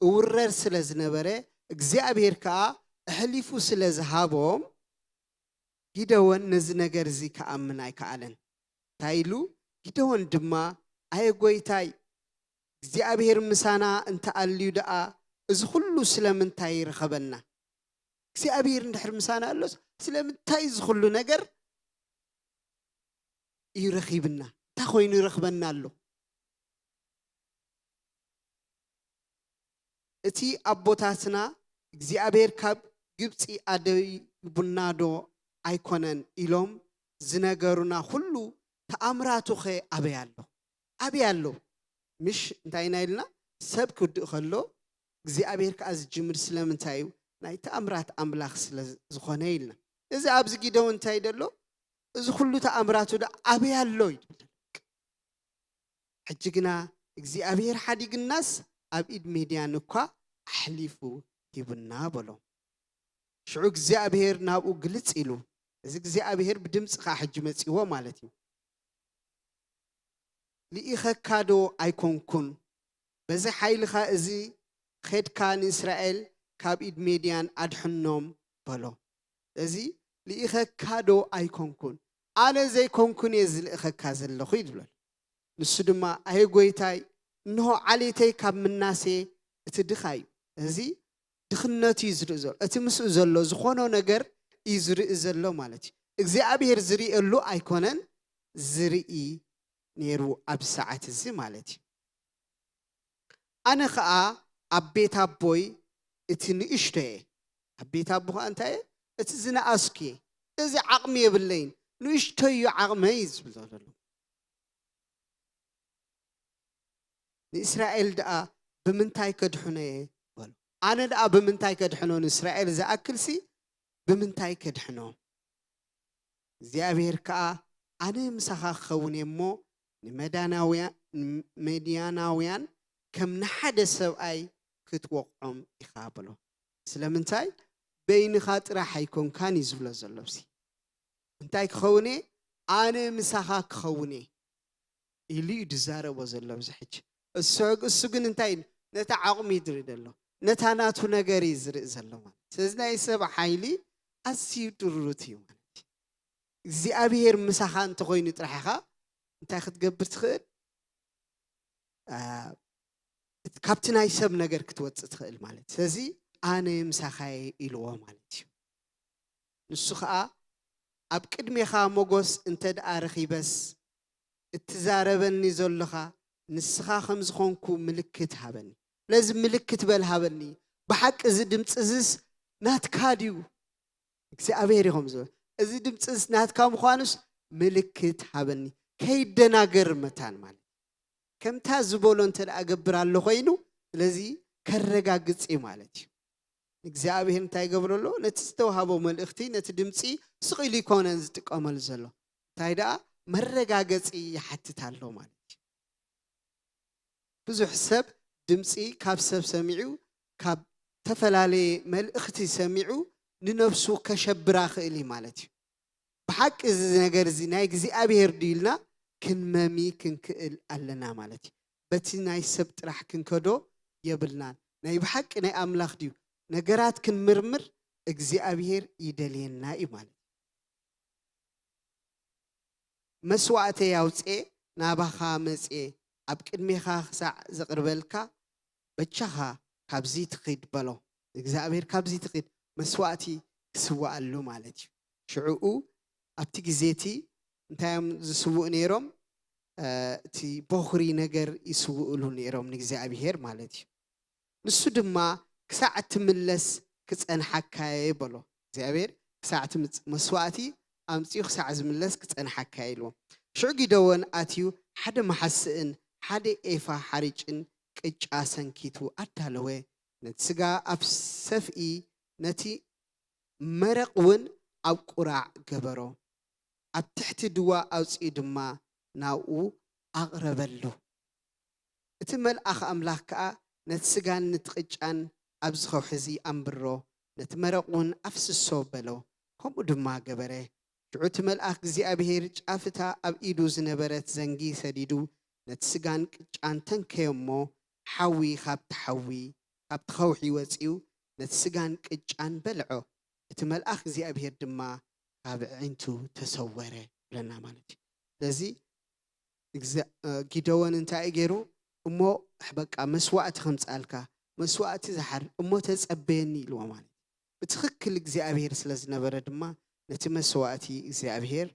እውረር ስለ ዝነበረ፣ እግዚኣብሔር ከኣ ኣሕሊፉ ስለ ዝሃቦም፣ ጊደወን ነዚ ነገር እዚ ክኣምን ኣይከኣለን። እንታይ ኢሉ? ጊደወን ድማ፣ ኣየ ጐይታይ፣ እግዚኣብሔር ምሳና እንተኣልዩ ደኣ፣ እዚ ኹሉ ስለምንታይ ይረኸበና? እግዚኣብሔር እንድሕር ምሳና ኣሎስ፣ ስለምንታይ እዚ ኹሉ ነገር እዩ ረኺብና? እንታይ ኮይኑ ይረኽበና ኣሎ? እቲ ኣቦታትና እግዚኣብሔር ካብ ግብጺ ኣደይቡና ዶ ኣይኮነን ኢሎም ዝነገሩና ኩሉ ተኣምራቱኸ ኣበይ ኣሎ? ኣበይ ኣሎ? ምሽ እንታይ ኢና ኢልና? ሰብ ክውድእ ከሎ እግዚኣብሔር ከኣ ዝጅምር ስለምንታይ እዩ? ናይ ተኣምራት ኣምላኽ ስለ ዝኾነ ኢልና። እዚ ኣብዚ ጊደዎን እንታይ ደሎ? እዚ ኩሉ ተኣምራቱ ዶ ኣበይ ኣሎ? እዩ ዝብል። ሕጂ ግና እግዚኣብሔር ሓዲግናስ ኣብ ኢድ ሚድያን እኳ ኣሕሊፉ ሂቡና በሎ። ሽዑ እግዚኣብሔር ናብኡ ግልጽ ኢሉ፣ እዚ እግዚኣብሔር ብድምጺ ኸዓ ሕጂ መጺዎ ማለት እዩ። ልኢኸካ ዶ ኣይኮንኩን? በዚ ሓይልኻ እዚ ኸድካ ንእስራኤል ካብ ኢድ ሚድያን ኣድሕኖም በሎ። እዚ ልኢኸካ ዶ ኣይኮንኩን? ኣነ ዘይኮንኩን እየ ዝልእኸካ ዘለኹ እዩ ዝብሎ። ንሱ ድማ፣ ኣየ ጐይታይ፣ እንሆ ዓሌተይ ካብ ምናሴ እቲ ድኻ እዩ። እዚ ድኽነቱ እዩ ዝርኢ ዘሎ። እቲ ምስኡ ዘሎ ዝኾኖ ነገር እዩ ዝርኢ ዘሎ ማለት እዩ። እግዚኣብሔር ዝርእየሉ ኣይኮነን ዝርኢ ነይሩ ኣብዚ ሰዓት እዚ ማለት እዩ። ኣነ ኸኣ ኣብ ቤት ኣቦይ እቲ ንእሽቶ እየ። ኣብ ቤት ኣቦ ኸኣ እንታይ እየ? እቲ ዝነኣስኩ እየ። እዚ ዓቕሚ የብለይን። ንእሽቶ እዩ ዓቕመይ ዝብል ዘሎ። ንእስራኤል ደኣ ብምንታይ ከድሕኖ እየ በሎ። ኣነ ደኣ ብምንታይ ከድሕኖ ንእስራኤል ዝኣክልሲ ብምንታይ ከድሕኖ? እግዚኣብሔር ከኣ ኣነ ምሳኻ ክኸውን እየ እሞ ንመዳናውያ-፣ ንመድያናውያን ከም ንሓደ ሰብኣይ ክትወቕዖም ኢኻ በሎ። ስለምንታይ? በይንኻ ጥራሕ ኣይኮንካን እዩ ዝብሎ ዘሎ። እሲ እንታይ ክኸውን እየ? ኣነ ምሳኻ ክኸውን እየ ኢሉ እዩ ዝዛረቦ ዘሎ ኣብዚ ሕጂ። እሱ፣ እሱ ግን እንታይ እዩ? ነታ ዓቕሚ እዩ ዝርኢ ዘሎ። ነታ ናቱ ነገር እዩ ዝርኢ ዘሎ ማለት። ስለዚ ናይ ሰብ ሓይሊ ኣዝዩ ድሩት እዩ ማለት እዩ። እግዚኣብሔር ምሳኻ እንተኾይኑ ጥራሕ ኢኻ እንታይ ክትገብር ትኽእል? አ፣ እቲ፣ ካብቲ ናይ ሰብ ነገር ክትወጽእ ትኽእል ማለት። ስለዚ ኣነ ምሳኻ እየ ኢልዎ ማለት እዩ። ንሱ ኸኣ ኣብ ቅድሜኻ ሞጎስ እንተ ደኣ ረኺበስ፣ እትዛረበኒ ዘሎኻ ንስኻ ከም ዝኾንኩ ምልክት ሃበኒ። ስለዚ ምልክት በል ሃበኒ። ብሓቂ እዚ ድምጺ እዝስ ናትካ ድዩ? እግዚኣብሔር እዩ ከም ዝብል። እዚ ድምጺ እዝስ ናትካ ምዃኑስ ምልክት ሃበኒ። ከይደናገር መታን ማለት። ከምታ ዝበሎ እንተ ደኣ እገብር ኣሎ ኮይኑ፣ ስለዚ ከረጋግጽ እዩ ማለት እዩ። እግዚኣብሔር እንታይ ይገብሮ ኣሎ? ነቲ ዝተዋህቦ መልእኽቲ፣ ነቲ ድምጺ ስቕ ኢሉ ይኮነን ዝጥቀመሉ ዘሎ። እንታይ ደኣ መረጋገጺ ይሓትት ኣሎ ማለት እዩ። ብዙሕ ሰብ ድምጺ ካብ ሰብ ሰሚዑ፣ ካብ ዝተፈላለየ መልእኽቲ ሰሚዑ ንነብሱ ከሸብራ ክእል እዩ ማለት እዩ። ብሓቂ እዚ ነገር እዚ ናይ እግዚኣብሔር ድዩ ኢልና ክንመሚ ክንክእል ኣለና ማለት እዩ። በቲ ናይ ሰብ ጥራሕ ክንከዶ የብልናን። ናይ ብሓቂ ናይ ኣምላኽ ድዩ? ነገራት ክንምርምር እግዚኣብሔር ይደልየና እዩ ማለት እዩ። መስዋእተይ ኣውፅኤ ናባኻ መፅኤ ኣብ ቅድሜኻ ክሳዕ ዘቕርበልካ በጃኻ ካብዚ ትኺድ በሎ። እግዚኣብሔር ካብዚ ትኺድ መስዋእቲ ክስዋኣሉ ማለት እዩ። ሽዕኡ ኣብቲ ግዜ እቲ እንታይ እዮም ዝስውኡ ነይሮም? እቲ ቦኽሪ ነገር ይስውእሉ ነይሮም ንእግዚኣብሔር ማለት እዩ። ንሱ ድማ ክሳዕ እትምለስ ክጸንሓካየ በሎ እግዚኣብሔር። ክሳዕ እቲ መስዋእቲ ኣምፅኡ ክሳዕ ዝምለስ ክጸንሓካየ ኢልዎ። ሽዑ ጊደዎን ኣትዩ ሓደ መሓስእን ሓደ ኤፋ ሓሪጭን ቅጫ ሰንኪቱ ኣዳለወ። ነቲ ስጋ ኣብ ሰፍኢ ነቲ መረቕ እውን ኣብ ቁራዕ ገበሮ። ኣብ ትሕቲ ድዋ ኣውፅኡ ድማ ናብኡ ኣቕረበሉ። እቲ መልኣኽ ኣምላኽ ከኣ ነቲ ስጋን ነቲ ቅጫን ኣብዚ ከውሒ እዚ ኣንብሮ፣ ነቲ መረቕ እውን ኣፍስሶ በሎ። ከምኡ ድማ ገበረ። ሽዑ እቲ መልኣኽ እግዚኣብሔር ጫፍ እታ ኣብ ኢዱ ዝነበረት ዘንጊ ሰዲዱ ነቲ ስጋን ቅጫን ተንከዮ እሞ ሓዊ ካብቲ ሓዊ ካብቲ ከውሒ ወጺኡ ነቲ ስጋን ቅጫን በልዖ። እቲ መልኣኽ እግዚኣብሔር ድማ ካብ ኣዒንቱ ተሰወረ ይብለና ማለት እዩ። ስለዚ ጊደዎን እንታይ እዩ ገይሩ? እሞ በቃ መስዋእቲ ከምፃልካ መስዋእቲ ዝሓር እሞ ተፀበየኒ ኢልዎ ማለት እዩ። ብትኽክል እግዚኣብሔር ስለ ዝነበረ ድማ ነቲ መስዋእቲ እግዚኣብሔር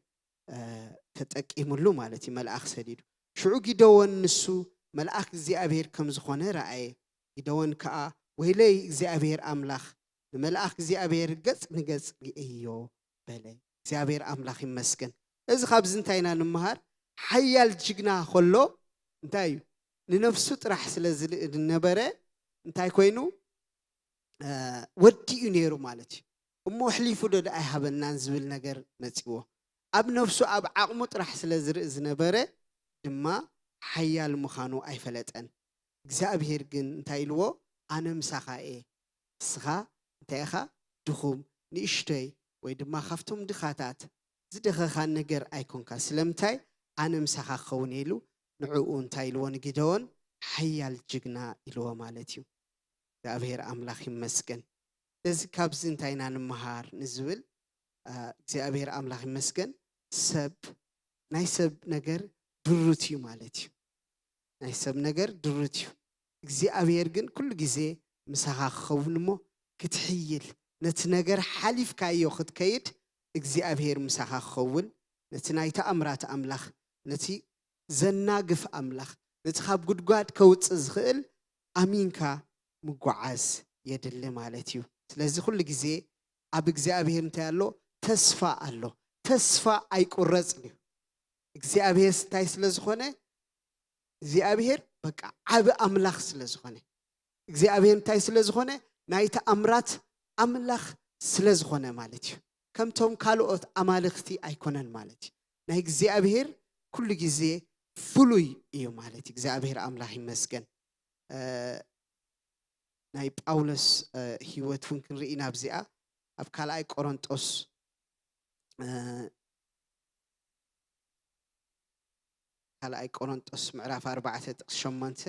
ተጠቂምሉ ማለት እዩ። መልኣኽ ሰዲዱ ሽዑ ጊደዎን ንሱ መልኣኽ እግዚኣብሔር ከም ዝኾነ ረኣየ። ጊደዎን ከዓ ወይለይ እግዚኣብሔር ኣምላኽ ንመልኣኽ እግዚኣብሔር ገጽ ንገጽ ርእዮ በለ። እግዚኣብሔር ኣምላኽ ይመስገን። እዚ ካብዚ እንታይ ኢና ንምሃር? ሓያል ጅግና ከሎ እንታይ እዩ? ንነፍሱ ጥራሕ ስለ ዝልእ ዝነበረ እንታይ ኮይኑ? ወዲኡ ነይሩ ማለት እዩ። እሞ ኣሕሊፉ ዶ ደኣ ኣይሃበናን ዝብል ነገር መጺዎ። ኣብ ነፍሱ ኣብ ዓቕሙ ጥራሕ ስለ ዝርኢ ዝነበረ ድማ ሓያል ምዃኑ ኣይፈለጠን። እግዚኣብሔር ግን እንታይ ኢልዎ? ኣነ ምሳኻ እየ። ንስኻ እንታይ ኢኻ? ድኹም፣ ንእሽቶይ ወይ ድማ ካብቶም ድኻታት ዝደኸኻ ነገር ኣይኮንካ። ስለምንታይ? ኣነ ምሳኻ ክኸውን እየ ኢሉ ንዕኡ እንታይ ኢልዎ ንጊደዎን? ሓያል ጅግና ኢልዎ ማለት እዩ። እግዚኣብሔር ኣምላኽ ይመስገን። ስለዚ ካብዚ እንታይ ኢና ንምሃር ንዝብል እግዚኣብሔር ኣምላኽ ይመስገን። ሰብ ናይ ሰብ ነገር ድሩት እዩ ማለት እዩ። ናይ ሰብ ነገር ድሩት እዩ። እግዚኣብሔር ግን ኩሉ ግዜ ምሳኻ ክኸውን እሞ ክትሕይል ነቲ ነገር ሓሊፍካዮ ክትከይድ እግዚኣብሔር ምሳኻ ክኸውን ነቲ ናይ ተኣምራት ኣምላኽ ነቲ ዘናግፍ ኣምላኽ ነቲ ካብ ጉድጓድ ከውፅእ ዝኽእል ኣሚንካ ምጓዓዝ የድሊ ማለት እዩ። ስለዚ ኩሉ ግዜ ኣብ እግዚኣብሔር እንታይ ኣሎ? ተስፋ ኣሎ። ተስፋ ኣይቁረፅን እዩ። እግዚኣብሔር እንታይ ስለ ዝኾነ? እግዚኣብሔር በቃ ዓቢ ኣምላኽ ስለ ዝኾነ እግዚኣብሔር እንታይ ስለ ዝኾነ? ናይ ተኣምራት ኣምላኽ ስለ ዝኾነ ማለት እዩ። ከምቶም ካልኦት ኣማልኽቲ ኣይኮነን ማለት እዩ። ናይ እግዚኣብሔር ኩሉ ግዜ ፍሉይ እዩ ማለት እዩ። እግዚኣብሔር ኣምላኽ ይመስገን። ናይ ጳውሎስ ህይወት እውን ክንርኢ ኢና ኣብዚኣ ኣብ ካልኣይ ቆሮንጦስ ካልኣይ ቆሮንጦስ ምዕራፍ ኣርባዕተ ጥቕሲ ሸሞንተ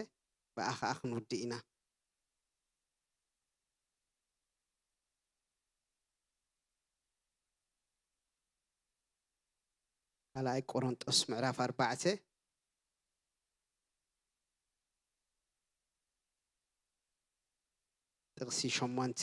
ብኣ ኸዓ ክንውድእ ኢና። ካልኣይ ቆሮንጦስ ምዕራፍ ኣርባዕተ ጥቕሲ ሸሞንተ።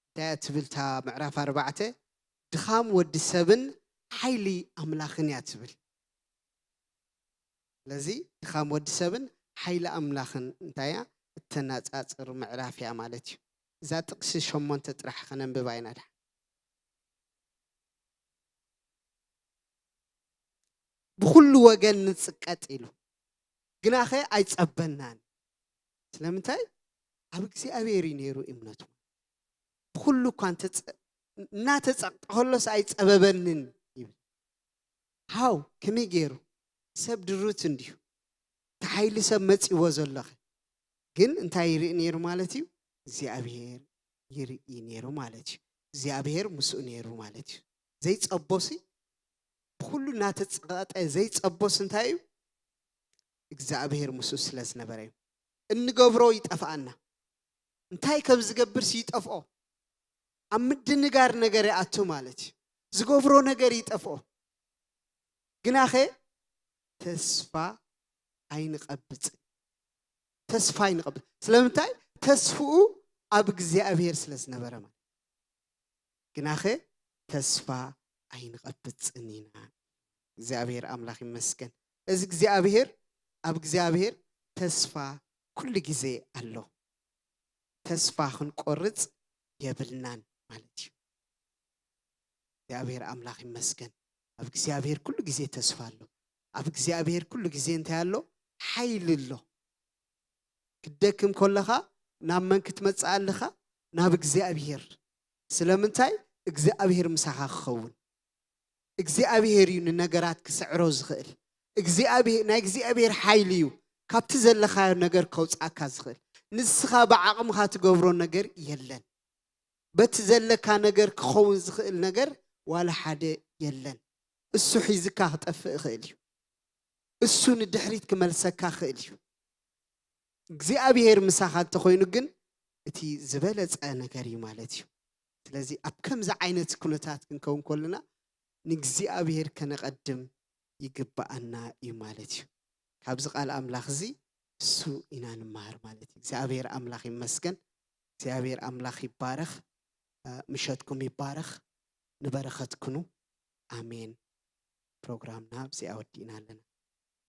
እንታይ እያ ትብል እታ ምዕራፍ ኣርባዕተ? ድኻም ወዲ ሰብን ሓይሊ ኣምላኽን እያ ትብል። ስለዚ ድኻም ወዲ ሰብን ሓይሊ ኣምላኽን እንታይ እያ እተነጻጽር ምዕራፍ እያ ማለት እዩ። እዛ ጥቕሲ ሸሞንተ ጥራሕ ከነንብባ ኢና ድሓ። ብኹሉ ወገን ንጽቀጥ ኢሉ ግናኸ ኣይጸበናን። ስለምንታይ? ኣብ እግዚኣብሔር እዩ ነይሩ እምነቱ። ብኹሉ እኳ እናተጸቅጠ ከሎስ ኣይጸበበንን ይብል። ሃው ከመይ ገይሩ? ሰብ ድሩት እንድዩ። እቲ ሓይሊ ሰብ መጺዎ ዘለኸ ግን እንታይ ይርኢ ነይሩ ማለት እዩ? እግዚኣብሔር ይርኢ ነይሩ ማለት እዩ። እግዚኣብሔር ምስኡ ነይሩ ማለት እዩ። ዘይጸቦሲ ብኹሉ እናተጸቀጠ ዘይጸቦስ እንታይ እዩ? እግዚኣብሔር ምስኡ ስለ ዝነበረ እዩ። እንገብሮ ይጠፍኣና። እንታይ ከም ዝገብርስ ይጠፍኦ። ኣብ ምድንጋር ነገር ይኣቱ ማለት እዩ። ዝገብሮ ነገር ይጠፍኦ። ግናኸ ተስፋ ኣይንቐብጽ። ተስፋ ኣይንቐብጽ። ስለምንታይ? ተስፍኡ ኣብ እግዚኣብሔር ስለ ዝነበረ ማለት። ግናኸ ተስፋ ኣይንቐብጽን ኢና። እግዚኣብሔር ኣምላኽ ይመስገን። እዚ እግዚኣብሔር፣ ኣብ እግዚኣብሔር ተስፋ ኩሉ ግዜ ኣሎ። ተስፋ ክንቆርጽ የብልናን ማለት እዩ። እግዚኣብሔር ኣምላኽ ይመስገን። ኣብ እግዚኣብሔር ኩሉ ግዜ ተስፋ ኣሎ። ኣብ እግዚኣብሔር ኩሉ ግዜ እንታይ ኣሎ? ሓይሊ ኣሎ። ክትደክም ከለኻ ናብ መን ክትመጽእ ኣለኻ? ናብ እግዚኣብሔር። ስለምንታይ? እግዚኣብሔር ምሳኻ ክኸውን። እግዚኣብሔር እዩ ንነገራት ክስዕሮ ዝኽእል። እግዚኣብሔር፣ ናይ እግዚኣብሔር ሓይሊ እዩ ካብቲ ዘለኻዮ ነገር ከውጽኣካ ዝኽእል። ንስኻ ብዓቕምኻ ትገብሮ ነገር የለን። በቲ ዘለካ ነገር ክኸውን ዝኽእል ነገር ዋላ ሓደ የለን። እሱ ሒዝካ ክጠፍእ ይኽእል እዩ። እሱ ንድሕሪት ክመልሰካ ይኽእል እዩ። እግዚኣብሔር ምሳኻ እንተኾይኑ ግን እቲ ዝበለጸ ነገር እዩ ማለት እዩ። ስለዚ ኣብ ከምዚ ዓይነት ኩነታት ክንከውን ከለና ንእግዚኣብሔር ከነቐድም ይግብኣና እዩ ማለት እዩ። ካብዚ ቃል ኣምላኽ እዚ እሱ ኢና ንመሃር ማለት እዩ። እግዚኣብሔር ኣምላኽ ይመስገን። እግዚኣብሔር ኣምላኽ ይባረኽ። እ፣ ምሸትኩም ይባረኽ። ንበረኸት ኩኑ። ኣሜን። ፕሮግራምና ኣብዚኣ ወዲእና ኣለና።